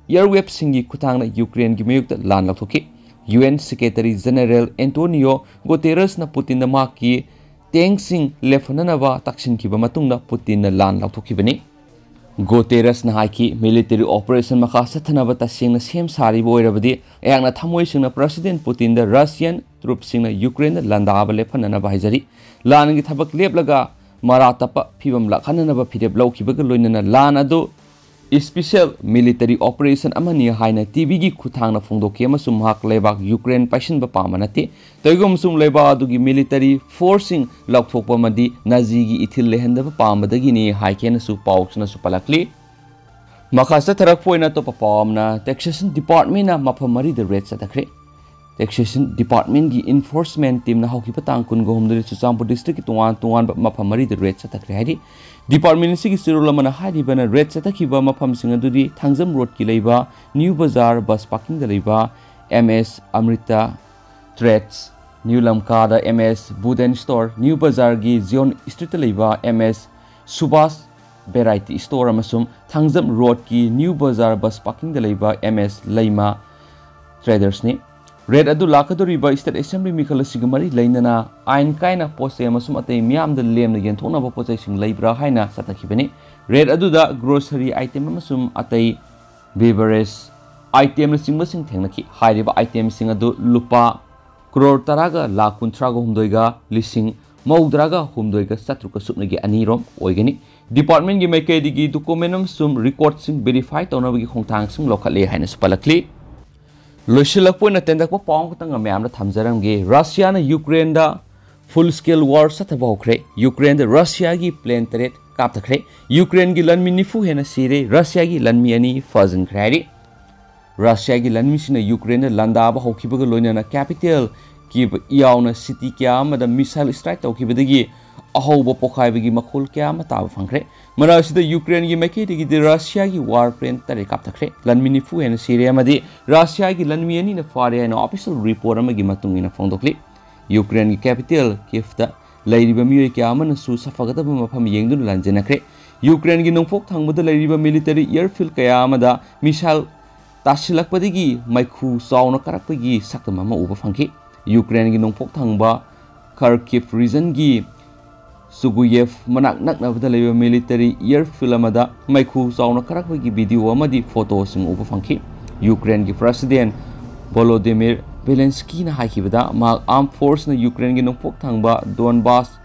ꯑꯦꯌꯔꯋꯦꯕꯁꯤꯡꯒꯤ ꯈꯨꯠꯊꯥꯡꯗ ꯌꯨꯀ꯭ꯔꯦꯟꯒꯤ ꯃꯥꯌꯣꯛꯇ ꯂꯥꯟ ꯂꯧꯊꯣꯛꯈꯤ꯫ U N secretary general Antonio ꯒꯣꯇꯦꯔꯁꯅ ꯄꯨꯇꯤꯟꯗ ꯃꯍꯥꯛꯀꯤ ꯇꯦꯡꯁꯤꯡ ꯂꯦꯞꯍꯟꯅꯅꯕ ꯇꯛꯁꯤꯟꯈꯤꯕ ꯃꯇꯨꯡꯗ ꯄꯨꯇꯤꯟꯅ ꯂꯥꯟ ꯂꯧꯊꯣꯛꯈꯤꯕꯅꯤ꯫ ꯒꯣꯇꯦꯔꯁꯅ ꯍꯥꯏꯈꯤ, "ꯃꯤꯂꯤꯇꯔꯤ ꯑꯣꯄꯔꯦꯁꯟ ꯃꯈꯥ ꯆꯠꯊꯅꯕ ꯇꯁꯦꯡꯅ ꯁꯦꯝ ꯁꯥꯔꯤꯕ ꯑꯣꯏꯔꯕꯗꯤ ꯑꯩꯍꯥꯛꯅ ꯊꯃꯣꯏ ꯁꯦꯡꯅ ꯄ꯭ꯔꯁꯤꯗꯦꯟ ꯄꯨꯇꯤꯟꯗ ꯔꯁꯤꯌꯟ ꯇ꯭ꯔꯨꯞꯁꯤꯡꯅ ꯌꯨꯀ꯭ꯔꯦꯟꯗ ꯂꯥꯟꯗꯥꯕ ꯂꯦꯞꯍꯟꯅꯅꯕ ꯍꯥꯏꯖꯔꯤ꯫" ꯂꯥꯟꯒꯤ ꯊꯕꯛ ꯂꯦꯞꯂꯒ ꯃꯔꯥ ꯇꯞꯄ ꯐꯤꯕꯝ ꯂꯥꯛꯍꯟꯅꯅꯕ ꯐꯤꯔꯦꯞ ꯂꯧꯈꯤꯕꯒ ꯂꯣꯏꯅꯅ ꯂꯥꯟ ꯑꯗꯨ ꯏꯁꯄꯤꯁꯦꯜ ꯃꯤꯂꯤꯇꯔꯤ ꯑꯣꯄꯔꯦꯁꯟ ꯑꯃꯅꯤ ꯍꯥꯏꯅ ꯇꯤꯚꯤꯒꯤ ꯈꯨꯠꯊꯥꯡꯗ ꯐꯣꯡꯗꯣꯛꯈꯤ ꯑꯃꯁꯨꯡ ꯃꯍꯥꯛ ꯂꯩꯕꯥꯛ ꯌꯨꯀ꯭ꯔꯦꯟ ꯄꯥꯏꯁꯤꯟꯕ ꯄꯥꯝꯕ ꯅꯠꯇꯦ꯫ ꯇꯧꯏꯒꯨꯝꯕꯁꯨꯡ ꯂꯩꯕꯥꯛ ꯑꯗꯨꯒꯤ ꯃꯤꯂꯤꯇꯔꯤ ꯐꯣꯔꯁꯁꯤꯡ ꯂꯧꯊꯣꯛꯄ ꯑꯃꯗꯤ ꯅꯥꯖꯤꯒꯤ ꯏꯊꯤꯜ ꯂꯩꯍꯟꯗꯕ ꯄꯥꯝꯕꯗꯒꯤꯅꯤ ꯍꯥꯏꯈꯤ ꯍꯥꯏꯅꯁꯨ ꯄꯥꯎꯁꯤꯅꯁꯨ ꯄꯜꯂꯛꯂꯤ꯫ ꯃꯈꯥ ꯆꯠꯊꯔꯛꯄ ꯑꯣꯏꯅ ꯑꯇꯣꯞꯄ ꯄꯥꯎ ꯑꯃꯅ, ꯇꯦꯛꯁꯦꯁꯟ ꯗꯤꯄꯥꯔꯠꯃꯦꯟꯅ ꯃꯐꯝ ꯃꯔꯤꯗ ꯔꯦꯗ ꯆꯠꯊꯈ꯭ꯔꯦ꯫ ꯇꯦꯛꯁꯦꯁꯟ ꯗꯤꯄꯥꯔꯠꯃꯦꯟꯒꯤ ꯏꯟꯐꯣꯔꯁꯃꯦꯟ ꯇꯤꯝꯅ ꯍꯧꯈꯤꯕ ꯇꯥꯡ ꯀꯨꯟꯒ ꯍꯨꯝꯗꯣꯏꯗ ꯆꯨꯔꯆꯥꯟꯄꯨꯔ ꯗꯤꯁꯇ꯭ꯔꯤꯛꯀꯤ ꯇꯣꯉꯥꯟ ꯇꯣꯉꯥꯟꯕ ꯃꯐꯝ ꯃꯔꯤꯗ ꯔꯦꯗ ꯆꯠꯊꯈ꯭ꯔꯦ ꯍꯥꯏꯔꯤ꯫ ꯗꯤꯄꯥꯔꯠꯃꯦꯟ ꯑꯁꯤꯒꯤ ꯆꯦꯔꯣꯜ ꯑꯃꯅ ꯍꯥꯏꯔꯤꯕꯅ ꯔꯦꯗ ꯆꯠꯊꯈꯤꯕ ꯃꯐꯝꯁꯤꯡ ꯑꯗꯨꯗꯤ ꯊꯥꯡꯖꯝ ꯔꯣꯗꯀꯤ ꯂꯩꯕ ꯅ꯭ꯌꯨ ꯕꯖꯥꯔ ꯕꯁ ꯄꯥꯔꯀꯤꯡꯗ ꯂꯩꯕ ꯑꯦꯝ ꯑꯦꯁ ꯑꯃ꯭ꯔꯤꯇꯥ ꯇ꯭ꯔꯦꯗꯁ, ꯅ꯭ꯌꯨ ꯂꯝꯀꯥꯗ ꯑꯦꯝ ꯑꯦꯁ ꯕꯨꯗꯦꯟ ꯁ꯭ꯇꯣꯔ, ꯅ꯭ꯌꯨ ꯕꯖꯥꯔꯒꯤ ꯖꯤꯌꯣꯟ ꯁ꯭ꯇ꯭ꯔꯤꯠꯇ ꯂꯩꯕ ꯑꯦꯝ ꯑꯦꯁ ꯁꯨꯕꯥꯁ ꯚꯦꯔꯥꯏꯇꯤ ꯁ꯭ꯇꯣꯔ ꯑꯃꯁꯨꯡ ꯊꯥꯡꯖꯝ ꯔꯣꯗꯀꯤ ꯅ꯭ꯌꯨ ꯕꯖꯥꯔ ꯕꯁ ꯄꯥꯔꯀꯤꯡꯗ ꯂꯩꯕ ꯑꯦꯝ ꯑꯦꯁ ꯂꯩꯃꯥ ꯇ꯭ꯔꯦꯗꯔꯁꯅꯤ꯫ ꯔꯦꯗ ꯑꯗꯨ ꯂꯥꯛꯀꯗꯧꯔꯤꯕ ꯁ꯭ꯇꯦꯠ ꯑꯦꯁꯦꯝꯕ꯭ꯂꯤ ꯃꯤꯈꯜ ꯑꯁꯤꯒ ꯃꯔꯤ ꯂꯩꯅꯅ ꯑꯥꯏꯟ ꯀꯥꯏꯅ ꯄꯣꯠ ꯆꯩ ꯑꯃꯁꯨꯡ ꯑꯇꯩ ꯃꯤꯌꯥꯝꯗ ꯂꯦꯝꯅ ꯌꯦꯟꯊꯣꯛꯅꯕ ꯄꯣꯠ ꯆꯩꯁꯤꯡ ꯂꯩꯕ꯭ꯔꯥ ꯍꯥꯏꯅ ꯆꯠꯊꯈꯤꯕꯅꯤ꯫ ꯔꯦꯗ ꯑꯗꯨꯗ ꯒ꯭ꯔꯣꯁꯔꯤ ꯑꯥꯏꯇꯦꯝ ꯑꯃꯁꯨꯡ ꯑꯇꯩ ꯕꯦꯚꯔꯦꯖ ꯑꯥꯏꯇꯦꯝꯅꯆꯤꯡꯕꯁꯤꯡ ꯊꯦꯡꯅꯈꯤ꯫ ꯍꯥꯏꯔꯤꯕ ꯑꯥꯏꯇꯦꯝꯁꯤꯡ ꯑꯗꯨ ꯂꯨꯄꯥ ꯀ꯭ꯔꯣꯔ ꯇꯔꯥꯒ ꯂꯥꯈ ꯀꯨꯟꯊ꯭ꯔꯥꯒ ꯍꯨꯝꯗꯣꯏꯒ ꯂꯤꯁꯤꯡ ꯃꯧꯗ꯭ꯔꯥꯒ ꯍꯨꯝꯗꯣꯏꯒ ꯆꯥꯇ꯭ꯔꯨꯛꯀ ꯁꯨꯞꯅꯒꯤ ꯑꯅꯤꯔꯣꯝ ꯑꯣꯏꯒꯅꯤ꯫ ꯗꯤꯄꯥꯔꯠꯃꯦꯟꯒꯤ ꯃꯥꯏꯀꯩꯗꯒꯤ ꯗꯣꯀꯨꯃꯦꯟ ꯑꯃꯁꯨꯡ ꯔꯦꯀꯣꯔꯗꯁꯤꯡ ꯚꯦꯔꯤꯐꯥꯏ ꯇꯧꯅꯕꯒꯤ ꯈꯣꯡꯊꯥꯡꯁꯤꯡ ꯂꯧꯈꯠꯂꯦ ꯍꯥꯏꯅꯁꯨ ꯄꯜꯂꯛꯂꯤ꯫ ꯂꯣꯏꯁꯤꯜꯂꯛꯄ ꯑꯣꯏꯅ ꯇꯦꯟꯇꯛꯄ ꯄꯥꯎ ꯑꯃꯈꯛꯇꯪꯒ ꯃꯌꯥꯝꯗ ꯊꯝꯖꯔꯝꯒꯦ꯫ ꯔꯁꯤꯌꯥꯅ ꯌꯨꯀ꯭ꯔꯦꯟꯗ ꯐꯨꯜ ꯁ꯭ꯀꯦꯜ ꯋꯥꯔ ꯆꯠꯊꯕ ꯍꯧꯈ꯭ꯔꯦ꯫ ꯌꯨꯀ꯭ꯔꯦꯟꯗ ꯔꯁꯤꯌꯥꯒꯤ ꯄ꯭ꯂꯦꯟ ꯇꯔꯦꯠ ꯀꯥꯞꯊꯈ꯭ꯔꯦ꯫ ꯌꯨꯀ꯭ꯔꯦꯟꯒꯤ ꯂꯥꯟꯃꯤ ꯅꯤꯐꯨ ꯍꯦꯟꯅ ꯁꯤꯔꯦ꯫ ꯔꯁꯤꯌꯥꯒꯤ ꯂꯥꯟꯃꯤ ꯑꯅꯤ ꯐꯥꯖꯤꯟꯈ꯭ꯔꯦ ꯍꯥꯏꯔꯤ꯫ ꯔꯁꯤꯌꯥꯒꯤ ꯂꯥꯟꯃꯤꯁꯤꯡꯅ ꯌꯨꯀ꯭ꯔꯦꯟꯗ ꯂꯥꯟꯗꯥꯕ ꯍꯧꯈꯤꯕꯒ ꯂꯣꯏꯅꯅ ꯀꯦꯄꯤꯇꯦꯜ ꯀꯤꯕ ꯌꯥꯎꯅ ꯁꯤꯇꯤ ꯀꯌꯥ ꯑꯃꯗ ꯃꯤꯁꯥꯏꯜ ꯁ꯭ꯇ꯭ꯔꯥꯏꯛ ꯇꯧꯈꯤꯕꯗꯒꯤ ꯑꯍꯧꯕ ꯄꯣꯈꯥꯏꯕꯒꯤ ꯃꯈꯣꯜ ꯀꯌꯥ ꯑꯃ ꯇꯥꯕ ꯐꯪꯈ꯭ꯔꯦ꯫ ꯃꯔꯛ ꯑꯁꯤꯗ ꯌꯨꯀ꯭ꯔꯦꯟꯒꯤ ꯃꯥꯏꯀꯩꯗꯒꯤꯗꯤ ꯔꯁꯤꯌꯥꯒꯤ ꯋꯥꯔ ꯄ꯭ꯂꯦꯟ ꯇꯔꯦꯠ ꯀꯥꯞꯊꯈ꯭ꯔꯦ꯫ ꯂꯥꯟꯃꯤ ꯅꯤꯐꯨ ꯍꯦꯟꯅ ꯁꯤꯔꯦ ꯑꯃꯗꯤ ꯔꯁꯤꯌꯥꯒꯤ ꯂꯥꯟꯃꯤ ꯑꯅꯤꯅ ꯐꯥꯔꯦ ꯍꯥꯏꯅ ꯑꯣꯐꯤꯁꯤꯌꯦꯜ ꯔꯤꯄꯣꯔꯠ ꯑꯃꯒꯤ ꯃꯇꯨꯡ ꯏꯟꯅ ꯐꯣꯡꯗꯣꯛꯂꯤ꯫ ꯌꯨꯀ꯭ꯔꯦꯟꯒꯤ ꯀꯦꯄꯤꯇꯦꯜ ꯀꯤꯐꯇ ꯂꯩꯔꯤꯕ ꯃꯤꯑꯣꯏ ꯀꯌꯥ ꯑꯃꯅꯁꯨ ꯁꯥꯐꯒꯗꯕ ꯃꯐꯝ ꯌꯦꯡꯗꯨꯅ ꯂꯥꯟꯖꯦꯟꯅꯈ꯭ꯔꯦ꯫ ꯌꯨꯀ꯭ꯔꯦꯟꯒꯤ ꯅꯣꯡꯄꯣꯛ ꯊꯪꯕꯗ ꯂꯩꯔꯤꯕ ꯃꯤꯂꯤꯇꯔꯤ ꯑꯦꯌꯔꯐꯤꯜ ꯀꯌꯥ ꯑꯃꯗ ꯃꯤꯁꯥꯏꯜ ꯇꯥꯁꯤꯜꯂꯛꯄꯗꯒꯤ ꯃꯩꯈꯨ ꯆꯥꯎꯅ ꯀꯥꯔꯛꯄꯒꯤ ꯁꯛꯇꯝ ꯑꯃ ꯎꯕ ꯐꯪꯈꯤ꯫ ꯌꯨꯀ꯭ꯔꯦꯟꯒꯤ ꯅꯣꯡꯄꯣꯛ ꯊꯪꯕ ꯈꯔꯀꯤꯞ ꯔꯤꯖꯟꯒꯤ ꯆꯨꯒꯨꯌꯦꯐ ꯃꯅꯥꯛ ꯅꯛꯅꯕꯗ ꯂꯩꯕ ꯃꯤꯂꯤꯇꯔꯤ ꯑꯦꯌꯔꯐꯤꯜ ꯑꯃꯗ ꯃꯩꯈꯨ ꯆꯥꯎꯅ ꯀꯥꯔꯛꯄꯒꯤ ꯚꯤꯗꯤꯑꯣ ꯑꯃꯗꯤ ꯐꯣꯇꯣꯁꯤꯡ ꯎꯕ ꯐꯪꯈꯤ꯫ ꯌꯨꯀ꯭ꯔꯦꯟꯒꯤ ꯄ꯭ꯔꯦꯁꯤꯗꯦꯟ ꯚꯣꯂꯣꯗꯤꯃꯤꯔ ꯚꯦꯂꯦꯟꯁꯀꯤꯅ ꯍꯥꯏꯈꯤꯕꯗ, ꯃꯍꯥꯛ ꯑꯥꯔꯝ ꯐꯣꯔꯁꯅ ꯌꯨꯀ꯭ꯔꯦꯟꯒꯤ ꯅꯣꯡꯄꯣꯛ ꯊꯪꯕ ꯗꯣꯟꯕꯥꯁ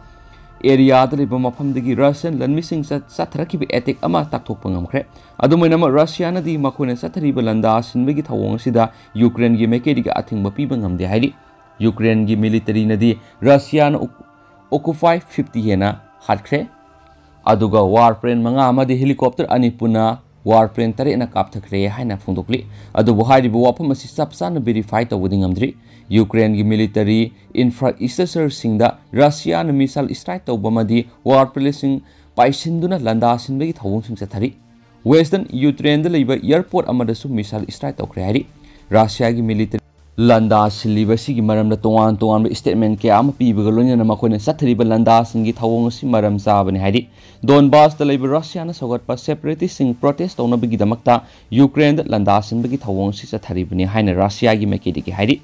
ꯑꯦꯔꯤꯌꯥꯗ ꯂꯩꯕ ꯃꯐꯝꯗꯒꯤ ꯔꯁꯤꯌꯟ ꯂꯥꯟꯃꯤꯁꯤꯡ ꯆꯠ-, ꯆꯠꯊꯔꯛꯈꯤꯕ ꯑꯦꯇꯦꯛ ꯑꯃ ꯇꯥꯛꯊꯣꯛꯄ ꯉꯝꯈ꯭ꯔꯦ꯫ ꯑꯗꯨꯝ ꯑꯣꯏꯅꯃꯛ, ꯔꯁꯤꯌꯥꯅꯗꯤ ꯃꯈꯣꯏꯅ ꯆꯠꯊꯔꯤꯕ ꯂꯥꯟꯗꯥ ꯁꯤꯟꯕꯒꯤ ꯊꯧꯑꯣꯡ ꯑꯁꯤꯗ ꯌꯨꯀ꯭ꯔꯦꯟꯒꯤ ꯃꯥꯏꯀꯩꯗꯒꯤ ꯑꯊꯤꯡꯕ ꯄꯤꯕ ꯉꯝꯗꯦ ꯍꯥꯏꯔꯤ꯫ ꯌꯨꯀ꯭ꯔꯦꯟꯒꯤ ꯃꯤꯂꯤꯇꯔꯤꯅꯗꯤ ꯔꯁꯤꯌꯥꯅ ꯑꯣꯛ-, ꯑꯣꯀꯨꯄꯥꯏ ꯐꯤꯐꯇꯤ ꯍꯦꯟꯅ ꯍꯥꯠꯈ꯭ꯔꯦ꯫ ꯑꯗꯨꯒ ꯋꯥꯔ ꯄ꯭ꯂꯦꯟ ꯃꯉꯥ ꯑꯃꯗꯤ ꯍꯦꯂꯤꯀꯣꯞꯇꯔ ꯑꯅꯤ ꯄꯨꯟꯅ ꯋꯥꯔ ꯄ꯭ꯂꯦꯟ ꯇꯔꯦꯠꯅ ꯀꯥꯞꯊꯈ꯭ꯔꯦ ꯍꯥꯏꯅ ꯐꯣꯡꯗꯣꯛꯂꯤ꯫ ꯑꯗꯨꯕꯨ ꯍꯥꯏꯔꯤꯕ ꯋꯥꯐꯝ ꯑꯁꯤ ꯆꯞ ꯆꯥꯅ ꯚꯦꯔꯤꯐꯥꯏ ꯇꯧꯕꯗꯤ ꯉꯝꯗ꯭ꯔꯤ꯫ ꯌꯨꯀ꯭ꯔꯦꯟꯒꯤ ꯃꯤꯂꯤꯇꯔꯤ ꯏꯟꯐ꯭ꯔꯥꯁ꯭ꯇ꯭ꯔꯛꯆꯔꯁꯤꯡꯗ ꯔꯁꯤꯌꯥꯅ ꯃꯤꯁꯥꯏꯜ ꯁ꯭ꯇ꯭ꯔꯥꯏꯛ ꯇꯧꯕ ꯑꯃꯗꯤ ꯋꯥꯔ ꯄ꯭ꯂꯦꯟꯁꯤꯡ ꯄꯥꯏꯁꯤꯟꯗꯨꯅ ꯂꯥꯟꯗꯥ ꯁꯤꯟꯕꯒꯤ ꯊꯧꯑꯣꯡꯁꯤꯡ ꯆꯠꯊꯔꯤ꯫ ꯋꯦꯁꯇꯔꯟ ꯌꯨꯀ꯭ꯔꯦꯟꯗ ꯂꯩꯕ ꯑꯦꯌꯔꯄꯣꯔꯠ ꯑꯃꯗꯁꯨ ꯃꯤꯁꯥꯏꯜ ꯁ꯭ꯇ꯭ꯔꯥꯏꯛ ꯇꯧꯈ꯭ꯔꯦ ꯍꯥꯏꯔꯤ꯫ ꯔꯁꯤꯌꯥꯒꯤ ꯃꯤꯂꯤꯇꯔꯤ ꯂꯥꯟꯗꯥ ꯁꯤꯜꯂꯤꯕ ꯑꯁꯤꯒꯤ ꯃꯔꯝꯗ ꯇꯣꯉꯥꯟ ꯇꯣꯉꯥꯟꯕ ꯁ꯭ꯇꯦꯠꯃꯦꯟ ꯀꯌꯥ ꯑꯃ ꯄꯤꯕꯒ ꯂꯣꯏꯅꯅ ꯃꯈꯣꯏꯅ ꯆꯠꯊꯔꯤꯕ ꯂꯥꯟꯗꯥꯁꯤꯡꯒꯤ ꯊꯧꯑꯣꯡ ꯑꯁꯤ ꯃꯔꯝ ꯆꯥꯕꯅꯤ ꯍꯥꯏꯔꯤ꯫ ꯗꯣꯟꯕꯥꯁꯇ ꯂꯩꯕ ꯔꯁꯤꯌꯥꯅ ꯁꯧꯒꯠꯄ ꯁꯦꯄꯔꯦꯇꯤꯁꯁꯤꯡ ꯄ꯭ꯔꯣꯇꯦꯁ ꯇꯧꯅꯕꯒꯤꯗꯃꯛꯇ ꯌꯨꯀ꯭ꯔꯦꯟꯗ ꯂꯥꯟꯗꯥ ꯁꯤꯟꯕꯒꯤ ꯊꯧꯑꯣꯡ ꯑꯁꯤ ꯆꯠꯊꯔꯤꯕꯅꯤ ꯍꯥꯏꯅ ꯔꯁꯤꯌꯥꯒꯤ ꯃꯥꯏꯀꯩꯗꯒꯤ ꯍꯥꯏꯔꯤ꯫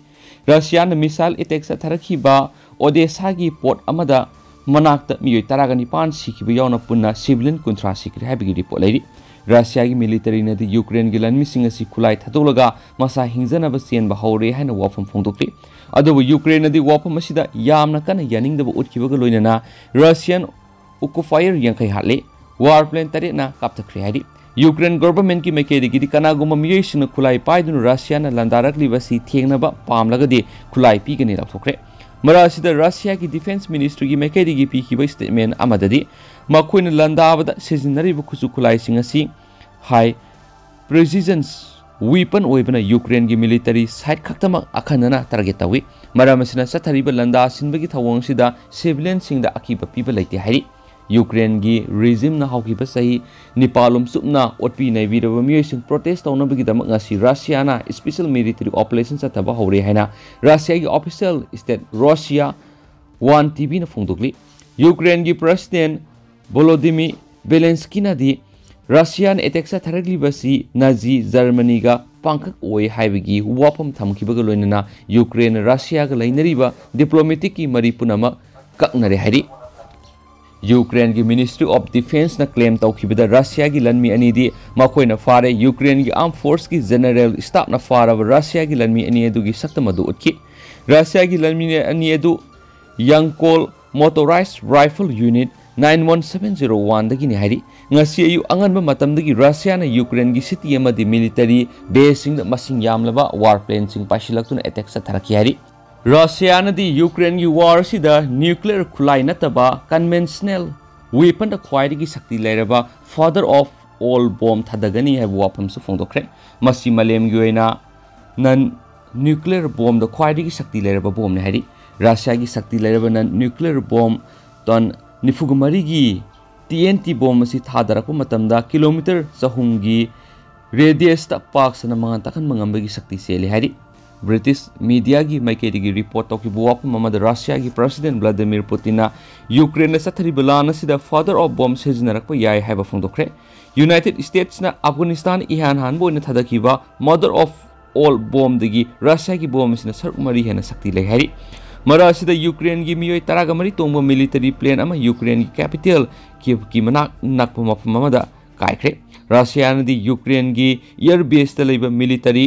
ꯔꯁꯤꯌꯥꯅ ꯃꯤꯁꯥꯏꯜ ꯑꯦꯇꯦꯛ ꯆꯠꯊꯔꯛꯈꯤꯕ ꯑꯣꯗꯦꯁꯥꯒꯤ ꯄꯣꯔꯠ ꯑꯃꯗ ꯃꯅꯥꯛꯇ ꯃꯤꯑꯣꯏ ꯇꯔꯥꯒ ꯅꯤꯄꯥꯟ ꯁꯤꯈꯤꯕ ꯌꯥꯎꯅ ꯄꯨꯟꯅ ꯁꯤꯚꯤꯂꯤꯌꯟ ꯀꯨꯟꯊ꯭ꯔꯥ ꯁꯤꯈ꯭ꯔꯦ ꯍꯥꯏꯕꯒꯤ ꯔꯤꯄꯣꯔꯠ ꯂꯩꯔꯤ꯫ ꯔꯁꯤꯌꯥꯒꯤ ꯃꯤꯂꯤꯇꯔꯤꯅꯗꯤ ꯌꯨꯀ꯭ꯔꯦꯟꯒꯤ ꯂꯥꯟꯃꯤꯁꯤꯡ ꯑꯁꯤ ꯈꯨꯠꯂꯥꯏ ꯊꯥꯗꯣꯛꯂꯒ ꯃꯁꯥ ꯍꯤꯡꯖꯅꯕ ꯆꯦꯟꯕ ꯍꯧꯔꯦ ꯍꯥꯏꯅ ꯋꯥꯐꯝ ꯐꯣꯡꯗꯣꯛꯂꯤ꯫ ꯑꯗꯨꯕꯨ ꯌꯨꯀ꯭ꯔꯦꯟꯅꯗꯤ ꯋꯥꯐꯝ ꯑꯁꯤꯗ ꯌꯥꯝꯅ ꯀꯟꯅ ꯌꯥꯅꯤꯡꯗꯕ ꯎꯠꯈꯤꯕꯒ ꯂꯣꯏꯅꯅ ꯔꯁꯤꯌꯥꯟ ꯑꯣꯀꯨꯄꯥꯌꯔ ꯌꯥꯡꯈꯩ ꯍꯥꯠꯂꯦ, ꯋꯥꯔ ꯄ꯭ꯂꯦꯟ ꯇꯔꯦꯠꯅ ꯀꯥꯞꯊꯈ꯭ꯔꯦ ꯍꯥꯏꯔꯤ꯫ ꯌꯨꯀ꯭ꯔꯦꯟ ꯒꯣꯚꯔꯟꯃꯦꯟꯠꯀꯤ ꯃꯥꯏꯀꯩꯗꯒꯤꯗꯤ ꯀꯅꯥꯒꯨꯝꯕ ꯃꯤꯑꯣꯏꯁꯤꯡꯅ ꯈꯨꯠꯂꯥꯏ ꯄꯥꯏꯗꯨꯅ ꯔꯁꯤꯌꯥꯅ ꯂꯥꯟꯗꯥꯔꯛꯂꯤꯕ ꯑꯁꯤ ꯊꯦꯡꯅꯕ ꯄꯥꯝꯂꯒꯗꯤ ꯈꯨꯠꯂꯥꯏ ꯄꯤꯒꯅꯤ ꯂꯥꯎꯊꯣꯛꯈ꯭ꯔꯦ꯫ ꯃꯔꯛ ꯑꯁꯤꯗ ꯔꯁꯤꯌꯥꯒꯤ ꯗꯤꯐꯦꯟꯁ ꯃꯤꯅꯤꯁꯇ꯭ꯔꯤꯒꯤ ꯃꯥꯏꯀꯩꯗꯒꯤ ꯄꯤꯈꯤꯕ ꯁ꯭ꯇꯦꯠꯃꯦꯟꯠ ꯑꯃꯗꯗꯤ ꯃꯈꯣꯏꯅ ꯂꯥꯟꯗꯥꯕꯗ ꯁꯤꯖꯤꯟꯅꯔꯤꯕ ꯈꯨꯠꯁꯨ ꯈꯨꯠꯂꯥꯏꯁꯤꯡ ꯑꯁꯤ ꯍꯥꯏ ꯄ꯭ꯔꯤꯁꯤꯖꯟ ꯋꯤꯄꯟ ꯑꯣꯏꯕꯅ ꯌꯨꯀ꯭ꯔꯦꯟꯒꯤ ꯃꯤꯂꯤꯇꯔꯤ ꯁꯥꯏꯠ ꯈꯛꯇꯃꯛ ꯑꯈꯟꯅꯅ ꯇꯥꯔꯒꯦꯠ ꯇꯧꯏ꯫ ꯃꯔꯝ ꯑꯁꯤꯅ ꯆꯠꯊꯔꯤꯕ ꯂꯥꯟꯗꯥ ꯁꯤꯟꯕꯒꯤ ꯊꯧꯑꯣꯡꯁꯤꯗ ꯁꯤꯚꯤꯂꯤꯌꯟꯁꯤꯡꯗ ꯑꯀꯤꯕ ꯄꯤꯕ ꯂꯩꯇꯦ ꯍꯥꯏꯔꯤ꯫ ꯌꯨꯀ꯭ꯔꯦꯟꯒꯤ ꯔꯤꯖꯤꯝꯅ ꯍꯧꯈꯤꯕ ꯆꯍꯤ ꯅꯤꯄꯥꯜ ꯂꯨꯝꯆꯨꯞꯅ ꯑꯣꯠꯄꯤ ꯅꯩꯕꯤꯔꯕ ꯃꯤꯑꯣꯏꯁꯤꯡ ꯄ꯭ꯔꯣꯇꯦꯁ ꯇꯧꯅꯕꯒꯤꯗꯃꯛ ꯉꯁꯤ ꯔꯁꯤꯌꯥꯅ ꯁ꯭ꯄꯦꯁꯦꯜ ꯃꯤꯂꯤꯇꯔꯤ ꯑꯣꯄꯔꯦꯁꯟ ꯆꯠꯊꯕ ꯍꯧꯔꯦ ꯍꯥꯏꯅ ꯔꯁꯤꯌꯥꯒꯤ ꯑꯣꯐꯤꯁꯤꯌꯦꯜ ꯁ꯭ꯇꯦꯠ ꯔꯣꯁꯤꯌꯥ ꯋꯥꯟ ꯇꯤꯚꯤꯅ ꯐꯣꯡꯗꯣꯛꯂꯤ꯫ ꯌꯨꯀ꯭ꯔꯦꯟꯒꯤ ꯄ꯭ꯔꯁꯤꯗꯦꯟꯠ ꯚꯣꯂꯣꯗꯤꯃꯤꯔ ꯕꯦꯂꯦꯟꯁꯀꯤꯅꯗꯤ ꯔꯁꯤꯌꯥꯅ ꯑꯦꯇꯦꯛ ꯆꯠꯊꯔꯛꯂꯤꯕꯁꯤ ꯅꯥꯖꯤ ꯖꯔꯃꯅꯤꯒ ꯄꯥꯡꯈꯛ ꯑꯣꯏ ꯍꯥꯏꯕꯒꯤ ꯋꯥꯐꯝ ꯊꯝꯈꯤꯕꯒ ꯂꯣꯏꯅꯅ ꯌꯨꯀ꯭ꯔꯦꯟꯅ ꯔꯁꯤꯌꯥꯒ ꯂꯩꯅꯔꯤꯕ ꯗꯤꯄ꯭ꯂꯣꯃꯦꯇꯤꯛꯀꯤ ꯃꯔꯤ ꯄꯨꯝꯅꯃꯛ ꯀꯛꯅꯔꯦ ꯍꯥꯏꯔꯤ꯫ ꯌꯨꯀ꯭ꯔꯦꯟꯒꯤ ꯃꯤꯅꯤꯁꯇ꯭ꯔꯤ ꯑꯣꯐ ꯗꯤꯐꯦꯟꯁꯅ ꯀ꯭ꯂꯦꯝ ꯇꯧꯈꯤꯕꯗ ꯔꯁꯤꯌꯥꯒꯤ ꯂꯥꯟꯃꯤ ꯑꯅꯤꯗꯤ ꯃꯈꯣꯏꯅ ꯐꯥꯔꯦ꯫ ꯌꯨꯀ꯭ꯔꯦꯟꯒꯤ ꯑꯥꯔꯝ ꯐꯣꯔꯁꯀꯤ ꯖꯦꯅꯔꯦꯜ ꯁ꯭ꯇꯥꯐꯅ ꯐꯥꯔꯕ ꯔꯁꯤꯌꯥꯒꯤ ꯂꯥꯟꯃꯤ ꯑꯅꯤ ꯑꯗꯨꯒꯤ ꯁꯛꯇꯝ ꯑꯗꯨ ꯎꯠꯈꯤ꯫ ꯔꯁꯤꯌꯥꯒꯤ ꯂꯥꯟꯃꯤ ꯑꯅꯤ ꯑꯗꯨ ꯌꯥꯡꯀꯣꯜ motorised rifle unit nine one seven zero ꯋꯥꯟꯗꯒꯤꯅꯤ ꯍꯥꯏꯔꯤ꯫ ꯉꯁꯤ ꯑꯌꯨꯛ ꯑꯉꯟꯕ ꯃꯇꯝꯗꯒꯤ ꯔꯁꯤꯌꯥꯅ ꯌꯨꯀ꯭ꯔꯦꯟꯒꯤ ꯁꯤꯇꯤ ꯑꯃꯗꯤ ꯃꯤꯂꯤꯇꯔꯤ ꯕꯦꯁꯁꯤꯡꯗ ꯃꯁꯤꯡ ꯌꯥꯝꯂꯕ ꯋꯥꯔ ꯄ꯭ꯂꯦꯟꯁꯤꯡ ꯄꯥꯏꯁꯤꯜꯂꯛꯇꯨꯅ ꯑꯦꯇꯦꯛ ꯆꯠꯊꯔꯛꯈꯤ ꯍꯥꯏꯔꯤ꯫ ꯔꯁꯤꯌꯥꯅꯗꯤ ꯌꯨꯀ꯭ꯔꯦꯟꯒꯤ ꯋꯥꯔ ꯑꯁꯤꯗ ꯅ꯭ꯌꯨꯀ꯭ꯂꯤꯌꯔ ꯈꯨꯠꯂꯥꯏ ꯅꯠꯇꯕ ꯀꯟꯚꯦꯟꯁꯅꯦꯜ ꯋꯦꯄꯟꯗ ꯈ꯭ꯋꯥꯏꯗꯒꯤ ꯁꯛꯇꯤ ꯂꯩꯔꯕ ꯐꯥꯗꯔ ꯑꯣꯐ ꯑꯣꯜ ꯕꯣꯝ ꯊꯥꯗꯒꯅꯤ ꯍꯥꯏꯕ ꯋꯥꯐꯝꯁꯨ ꯐꯣꯡꯗꯣꯛꯈ꯭ꯔꯦ꯫ ꯃꯁꯤ ꯃꯥꯂꯦꯝꯒꯤ ꯑꯣꯏꯅ ꯅꯟ ꯅ꯭ꯌꯨꯀ꯭ꯂꯤꯌꯔ ꯕꯣꯝꯗ ꯈ꯭ꯋꯥꯏꯗꯒꯤ ꯁꯛꯇꯤ ꯂꯩꯔꯕ ꯕꯣꯝꯅꯤ ꯍꯥꯏꯔꯤ꯫ ꯔꯁꯤꯌꯥꯒꯤ ꯁꯛꯇꯤ ꯂꯩꯔꯕ ꯅꯟ ꯅ꯭ꯌꯨꯀ꯭ꯂꯤꯌꯔ ꯕꯣꯝ ꯇꯟ ꯅꯤꯐꯨꯒ ꯃꯔꯤꯒꯤ ꯇꯤ ꯑꯦꯟ ꯇꯤ ꯕꯣꯝ ꯑꯁꯤ ꯊꯥꯗꯔꯛꯄ ꯃꯇꯝꯗ ꯀꯤꯂꯣꯃꯤꯇꯔ ꯆꯍꯨꯝꯒꯤ ꯔꯦꯗꯤꯌꯁꯇ ꯄꯥꯛ ꯁꯟꯅ ꯃꯉꯥꯜ ꯇꯥꯛꯍꯟꯕ ꯉꯝꯕꯒꯤ ꯁꯛꯇꯤ ꯆꯦꯜꯂꯤ ꯍꯥꯏꯔꯤ꯫ ꯕ꯭ꯔꯤꯇꯤꯁ ꯃꯤꯗꯤꯌꯥꯒꯤ ꯃꯥꯏꯀꯩꯗꯒꯤ ꯔꯤꯄꯣꯔꯠ ꯇꯧꯈꯤꯕ ꯋꯥꯐꯝ ꯑꯃꯗ ꯔꯁꯤꯌꯥꯒꯤ ꯄ꯭ꯔꯁꯤꯗꯦꯟꯠ ꯚ꯭ꯂꯥꯗꯤꯃꯤꯔ ꯄꯨꯇꯤꯟꯅ ꯌꯨꯀ꯭ꯔꯦꯟꯗ ꯆꯠꯊꯔꯤꯕ ꯂꯥꯟ ꯑꯁꯤꯗ ꯐꯥꯗꯔ ꯑꯣꯐ ꯕꯣꯝ ꯁꯤꯖꯤꯟꯅꯔꯛꯄ ꯌꯥꯏ ꯍꯥꯏꯕ ꯐꯣꯡꯗꯣꯛꯈ꯭ꯔꯦ꯫ ꯌꯨꯅꯥꯏꯇꯦꯗ ꯁ꯭ꯇꯦꯠꯁꯅ ꯑꯐꯒꯥꯅꯤꯁꯇꯥꯟ ꯏꯍꯥꯟ ꯍꯥꯟꯕ ꯑꯣꯏꯅ ꯊꯥꯗꯈꯤꯕ ꯃꯥꯗꯔ ꯑꯣꯐ ꯑꯣꯜ ꯕꯣꯝꯗꯒꯤ ꯔꯁꯤꯌꯥꯒꯤ ꯕꯣꯝ ꯑꯁꯤꯅ ꯁꯔꯨꯛ ꯃꯔꯤ ꯍꯦꯟꯅ ꯁꯛꯇꯤ ꯂꯩ ꯍꯥꯏꯔꯤ꯫ ꯃꯔꯛ ꯑꯁꯤꯗ ꯌꯨꯀ꯭ꯔꯦꯟꯒꯤ ꯃꯤꯑꯣꯏ ꯇꯔꯥꯒ ꯃꯔꯤ ꯇꯣꯡꯕ ꯃꯤꯂꯤꯇꯔꯤ ꯄ꯭ꯂꯦꯟ ꯑꯃ ꯌꯨꯀ꯭ꯔꯦꯟꯒꯤ ꯀꯦꯄꯤꯇꯦꯜ ꯀꯤꯌꯦꯚꯀꯤ ꯃꯅꯥꯛ ꯅꯛꯄ ꯃꯐꯝ ꯑꯃꯗ ꯀꯥꯏꯈ꯭ꯔꯦ꯫ ꯔꯁꯤꯌꯥꯅꯗꯤ ꯌꯨꯀ꯭ꯔꯦꯟꯒꯤ air base ꯇ ꯂꯩꯕ military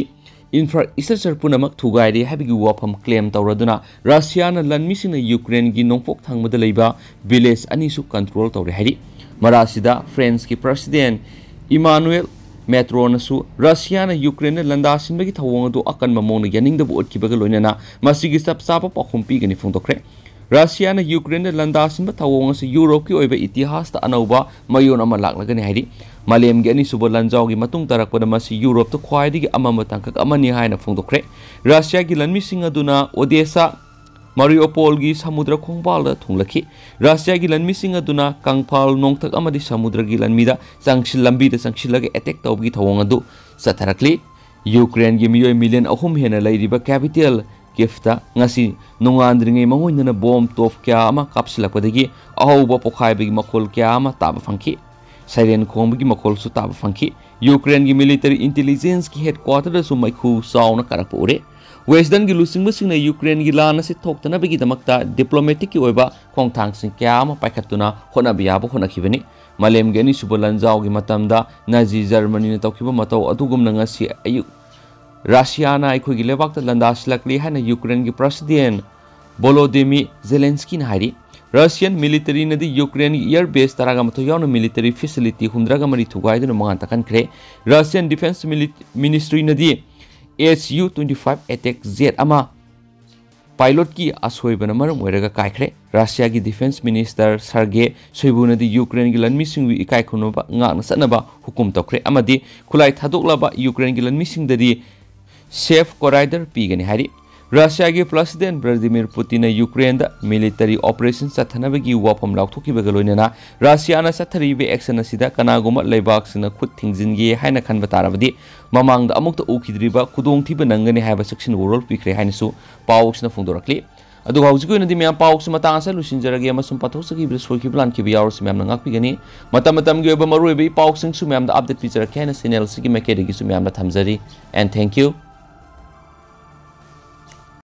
infrastructure ꯄꯨꯝꯅꯃꯛ ꯊꯨꯒꯥꯏꯔꯦ ꯍꯥꯏꯕꯒꯤ ꯋꯥꯐꯝ claim ꯇꯧꯔꯗꯨꯅ ꯔꯁꯤꯌꯥꯅ ꯂꯥꯟꯃꯤꯁꯤꯡꯅ ꯌꯨꯀ꯭ꯔꯦꯟꯒꯤ ꯅꯣꯡꯄꯣꯛ ꯊꯪꯕꯗ ꯂꯩꯕ village ꯑꯅꯤꯁꯨ control ꯇꯧꯔꯦ ꯍꯥꯏꯔꯤ꯫ ꯃꯔꯥꯁꯤꯗ French ꯀꯤ President Emmanuel Macron ꯅꯁꯨ ꯔꯁꯤꯌꯥꯅ ꯌꯨꯀ꯭ꯔꯦꯟꯗ ꯂꯥꯟꯗꯥꯁꯤꯟꯕꯒꯤ ꯊꯧꯑꯣꯡ ꯑꯗꯨ ꯑꯀꯟꯕ ꯃꯑꯣꯡꯗ ꯌꯥꯅꯤꯡꯗꯕ ꯎꯠꯈꯤꯕꯒ ꯂꯣꯏꯅꯅ ꯃꯁꯤꯒꯤ ꯆꯞ ꯆꯥꯕ ꯄꯥꯎꯈꯨꯝ ꯄꯤꯒꯅꯤ ꯐꯣꯡꯗꯣꯛꯈ꯭ꯔꯦ꯫ ꯔꯁꯤꯌꯥꯅ ꯌꯨꯀ꯭ꯔꯦꯟꯗ ꯂꯥꯟꯗꯥꯁꯤꯟꯕ ꯊꯧꯑꯣꯡ ꯑꯁꯤ ꯌꯨꯔꯣꯞꯀꯤ ꯑꯣꯏꯕ ꯏꯇꯤꯍꯥꯁꯇ ꯑꯅꯧꯕ ꯃꯌꯣꯟ ꯑꯃ ꯂꯥꯛꯂꯒꯅꯤ ꯍꯥꯏꯔꯤ꯫ ꯃꯥꯂꯦꯝꯒꯤ ꯑꯅꯤꯁꯨꯕ ꯂꯥꯟꯖꯥꯎꯒꯤ ꯃꯇꯨꯡ ꯇꯥꯔꯛꯄꯗ ꯃꯁꯤ ꯌꯨꯔꯣꯞꯇ ꯈ꯭ꯋꯥꯏꯗꯒꯤ ꯑꯃꯝꯕ ꯇꯥꯡꯀꯛ ꯑꯃꯅꯤ ꯍꯥꯏꯅ ꯐꯣꯡꯗꯣꯛꯈ꯭ꯔꯦ꯫ ꯔꯁꯤꯌꯥꯒꯤ ꯂꯥꯟꯃꯤꯁꯤꯡ ꯑꯗꯨꯅ Odessa, Mariupol ꯒꯤ ꯁꯃꯨꯗ꯭ꯔ ꯈꯣꯡꯕꯥꯜꯗ ꯊꯨꯡꯂꯈꯤ꯫ ꯔꯁꯤꯌꯥꯒꯤ ꯂꯥꯟꯃꯤꯁꯤꯡ ꯑꯗꯨꯅ ꯀꯪꯐꯥꯜ ꯅꯣꯡꯊꯛ ꯑꯃꯗꯤ ꯁꯃꯨꯗ꯭ꯔꯒꯤ ꯂꯝꯕꯤꯗ ꯆꯪꯁꯤꯜ-, ꯂꯝꯕꯤꯗ ꯆꯪꯁꯤꯜꯂꯒ attack ꯇꯧꯕꯒꯤ ꯊꯧꯑꯣꯡ ꯑꯗꯨ ꯆꯠꯊꯔꯛꯂꯤ꯫ ꯌꯨꯀ꯭ꯔꯦꯟꯒꯤ ꯃꯤꯑꯣꯏ million ꯑꯍꯨꯝ ꯍꯦꯟꯅ ꯂꯩꯔꯤꯕ capital Kyiv ꯇ ꯉꯁꯤ ꯅꯣꯡꯉꯥꯟꯗ꯭ꯔꯤꯉꯩ ꯃꯉꯣꯟꯗꯅ bomb ꯇꯣꯞ ꯀꯌꯥ ꯑꯃ ꯀꯥꯞꯁꯤꯜꯂꯛꯄꯗꯒꯤ ꯑꯍꯧꯕ ꯄꯣꯈꯥꯏꯕꯒꯤ ꯃꯈꯣꯜ ꯀꯌꯥ ꯑꯃ ꯇꯥꯕ ꯐꯪꯈꯤ꯫ Siren ꯈꯣꯡꯕꯒꯤ ꯃꯈꯣꯜꯁꯨ ꯇꯥꯕ ꯐꯪꯈꯤ꯫ ꯌꯨꯀ꯭ꯔꯦꯟꯒꯤ military intelligence ꯀꯤ headquarter ꯗꯁꯨ ꯃꯩꯈꯨ ꯆꯥꯎꯅ ꯀꯥꯔꯛꯄ ꯎꯔꯦ꯫ Western ꯒꯤ ꯂꯨꯆꯤꯡꯕꯁꯤꯡꯅ ꯌꯨꯀ꯭ꯔꯦꯟꯒꯤ ꯂꯥꯟ ꯑꯁꯤ ꯊꯣꯛꯇꯅꯕꯒꯤꯗꯃꯛꯇ diplomatic ꯀꯤ ꯑꯣꯏꯕ ꯈꯣꯡꯊꯥꯡꯁꯤꯡ ꯀꯌꯥ ꯑꯃ ꯄꯥꯏꯈꯠꯇꯨꯅ ꯍꯣꯠꯅꯕ ꯌꯥꯕ ꯍꯣꯠꯅꯈꯤꯕꯅꯤ꯫ ꯃꯥꯂꯦꯝꯒꯤ ꯑꯅꯤꯁꯨꯕ ꯂꯥꯟꯖꯥꯎꯒꯤ ꯃꯇꯝꯗ Nazi Germany ꯅ ꯇꯧꯈꯤꯕ ꯃꯇꯧ ꯑꯗꯨꯒꯨꯝꯅ ꯉꯁꯤ ꯑꯌꯨꯛ ꯔꯁꯤꯌꯥꯅ ꯑꯩꯈꯣꯏꯒꯤ ꯂꯩꯕꯥꯛꯇ ꯂꯥꯟꯗꯥꯁꯤꯜꯂꯛꯂꯤ ꯍꯥꯏꯅ ꯌꯨꯀ꯭ꯔꯦꯟꯒꯤ President Volodymyr Zelensky ꯅ ꯍꯥꯏꯔꯤ꯫ Russian military ꯅꯗꯤ ꯌꯨꯀ꯭ꯔꯦꯟꯒꯤ air base ꯇꯔꯥꯒ ꯃꯥꯊꯣꯏ ꯌꯥꯎꯅ military facility ꯍꯨꯝꯗ꯭ꯔꯥꯒ ꯃꯔꯤ ꯊꯨꯒꯥꯏꯗꯨꯅ ꯃꯉꯥ ꯇꯥꯛꯍꯟꯈ꯭ꯔꯦ꯫ Russian Defense Mili-, Ministry ꯅꯗꯤ S U twenty five attack jet ꯑꯃ pilot ꯀꯤ ꯑꯁꯣꯏꯕꯅ ꯃꯔꯝ ꯑꯣꯏꯔꯒ ꯀꯥꯏꯈ꯭ꯔꯦ꯫ ꯔꯁꯤꯌꯥꯒꯤ Defense Minister Sergei Shoigu ꯅꯗꯤ ꯌꯨꯀ꯭ꯔꯦꯟꯒꯤ ꯂꯥꯟꯃꯤꯁꯤꯡꯕꯨ ꯏꯀꯥꯏ ꯈꯨꯝꯅꯕ ꯉꯥꯛꯅ ꯆꯠꯅꯕ ꯍꯨꯀꯨꯝ ꯇꯧꯈ꯭ꯔꯦ ꯑꯃꯗꯤ ꯈꯨꯠꯂꯥꯏ ꯊꯥꯗꯣꯛꯂꯕ ꯌꯨꯀ꯭ꯔꯦꯟꯒꯤ ꯂꯥꯟꯃꯤꯁꯤꯡꯗꯗꯤ safe corridor ꯄꯤꯒꯅꯤ ꯍꯥꯏꯔꯤ꯫ ꯔꯁꯤꯌꯥꯒꯤ President Vladimir Putin ꯅ ꯌꯨꯀ꯭ꯔꯦꯟꯗ military operation ꯆꯠꯊꯅꯕꯒꯤ ꯋꯥꯐꯝ ꯂꯥꯎꯊꯣꯛꯈꯤꯕꯒ ꯂꯣꯏꯅꯅ ꯔꯁꯤꯌꯥꯅ ꯆꯠꯊꯔꯤꯕ action ꯑꯁꯤꯗ ꯀꯅꯥꯒꯨꯝꯕ ꯂꯩꯕꯥꯛꯁꯤꯡꯅ ꯈꯨꯠ ꯊꯤꯡꯖꯤꯟꯒꯦ ꯍꯥꯏꯅ ꯈꯟꯕ ꯇꯥꯔꯕꯗꯤ ꯃꯃꯥꯡꯗ ꯑꯃꯨꯛꯇ ꯎꯈꯤꯗ꯭ꯔꯤꯕ ꯈꯨꯗꯣꯡꯊꯤꯕ ꯅꯪꯒꯅꯤ ꯍꯥꯏꯕ ꯆꯦꯛꯁꯤꯟ ꯋꯥꯔꯣꯜ ꯄꯤꯈ꯭ꯔꯦ ꯍꯥꯏꯅꯁꯨ ꯄꯥꯎ ꯑꯁꯤꯅ ꯐꯣꯡꯗꯣꯔꯛꯂꯤ꯫ ꯑꯗꯨꯒ ꯍꯧꯖꯤꯛꯀꯤ ꯑꯣꯏꯅꯗꯤ ꯃꯌꯥꯝ ꯄꯥꯎꯁꯤ ꯃꯇꯥꯡ ꯑꯁꯤꯗ ꯂꯣꯏꯁꯤꯟꯖꯔꯒꯦ ꯑꯃꯁꯨꯡ ꯄꯥꯊꯣꯛꯆꯈꯤꯕꯗ ꯁꯣꯏꯈꯤꯕ ꯂꯥꯟꯈꯤꯕ ꯌꯥꯎꯔꯁꯨ ꯃꯌꯥꯝꯅ ꯉꯥꯛꯄꯤꯒꯅꯤ꯫ ꯃꯇꯝ ꯃꯇꯝꯒꯤ ꯑꯣꯏꯕ ꯃꯔꯨꯑꯣꯏꯕ ꯏ ꯄꯥꯎꯁꯤꯡꯁꯨ ꯃꯌꯥꯝꯗ update ꯄꯤꯖꯔꯛꯀꯦ ꯍꯥꯏꯅ channel ꯑꯁꯤꯒꯤ ꯃꯥꯏꯀꯩꯗꯒꯤꯁꯨ ꯃꯌꯥꯝꯗ ꯊꯝꯖꯔꯤ꯫ And thank you꯫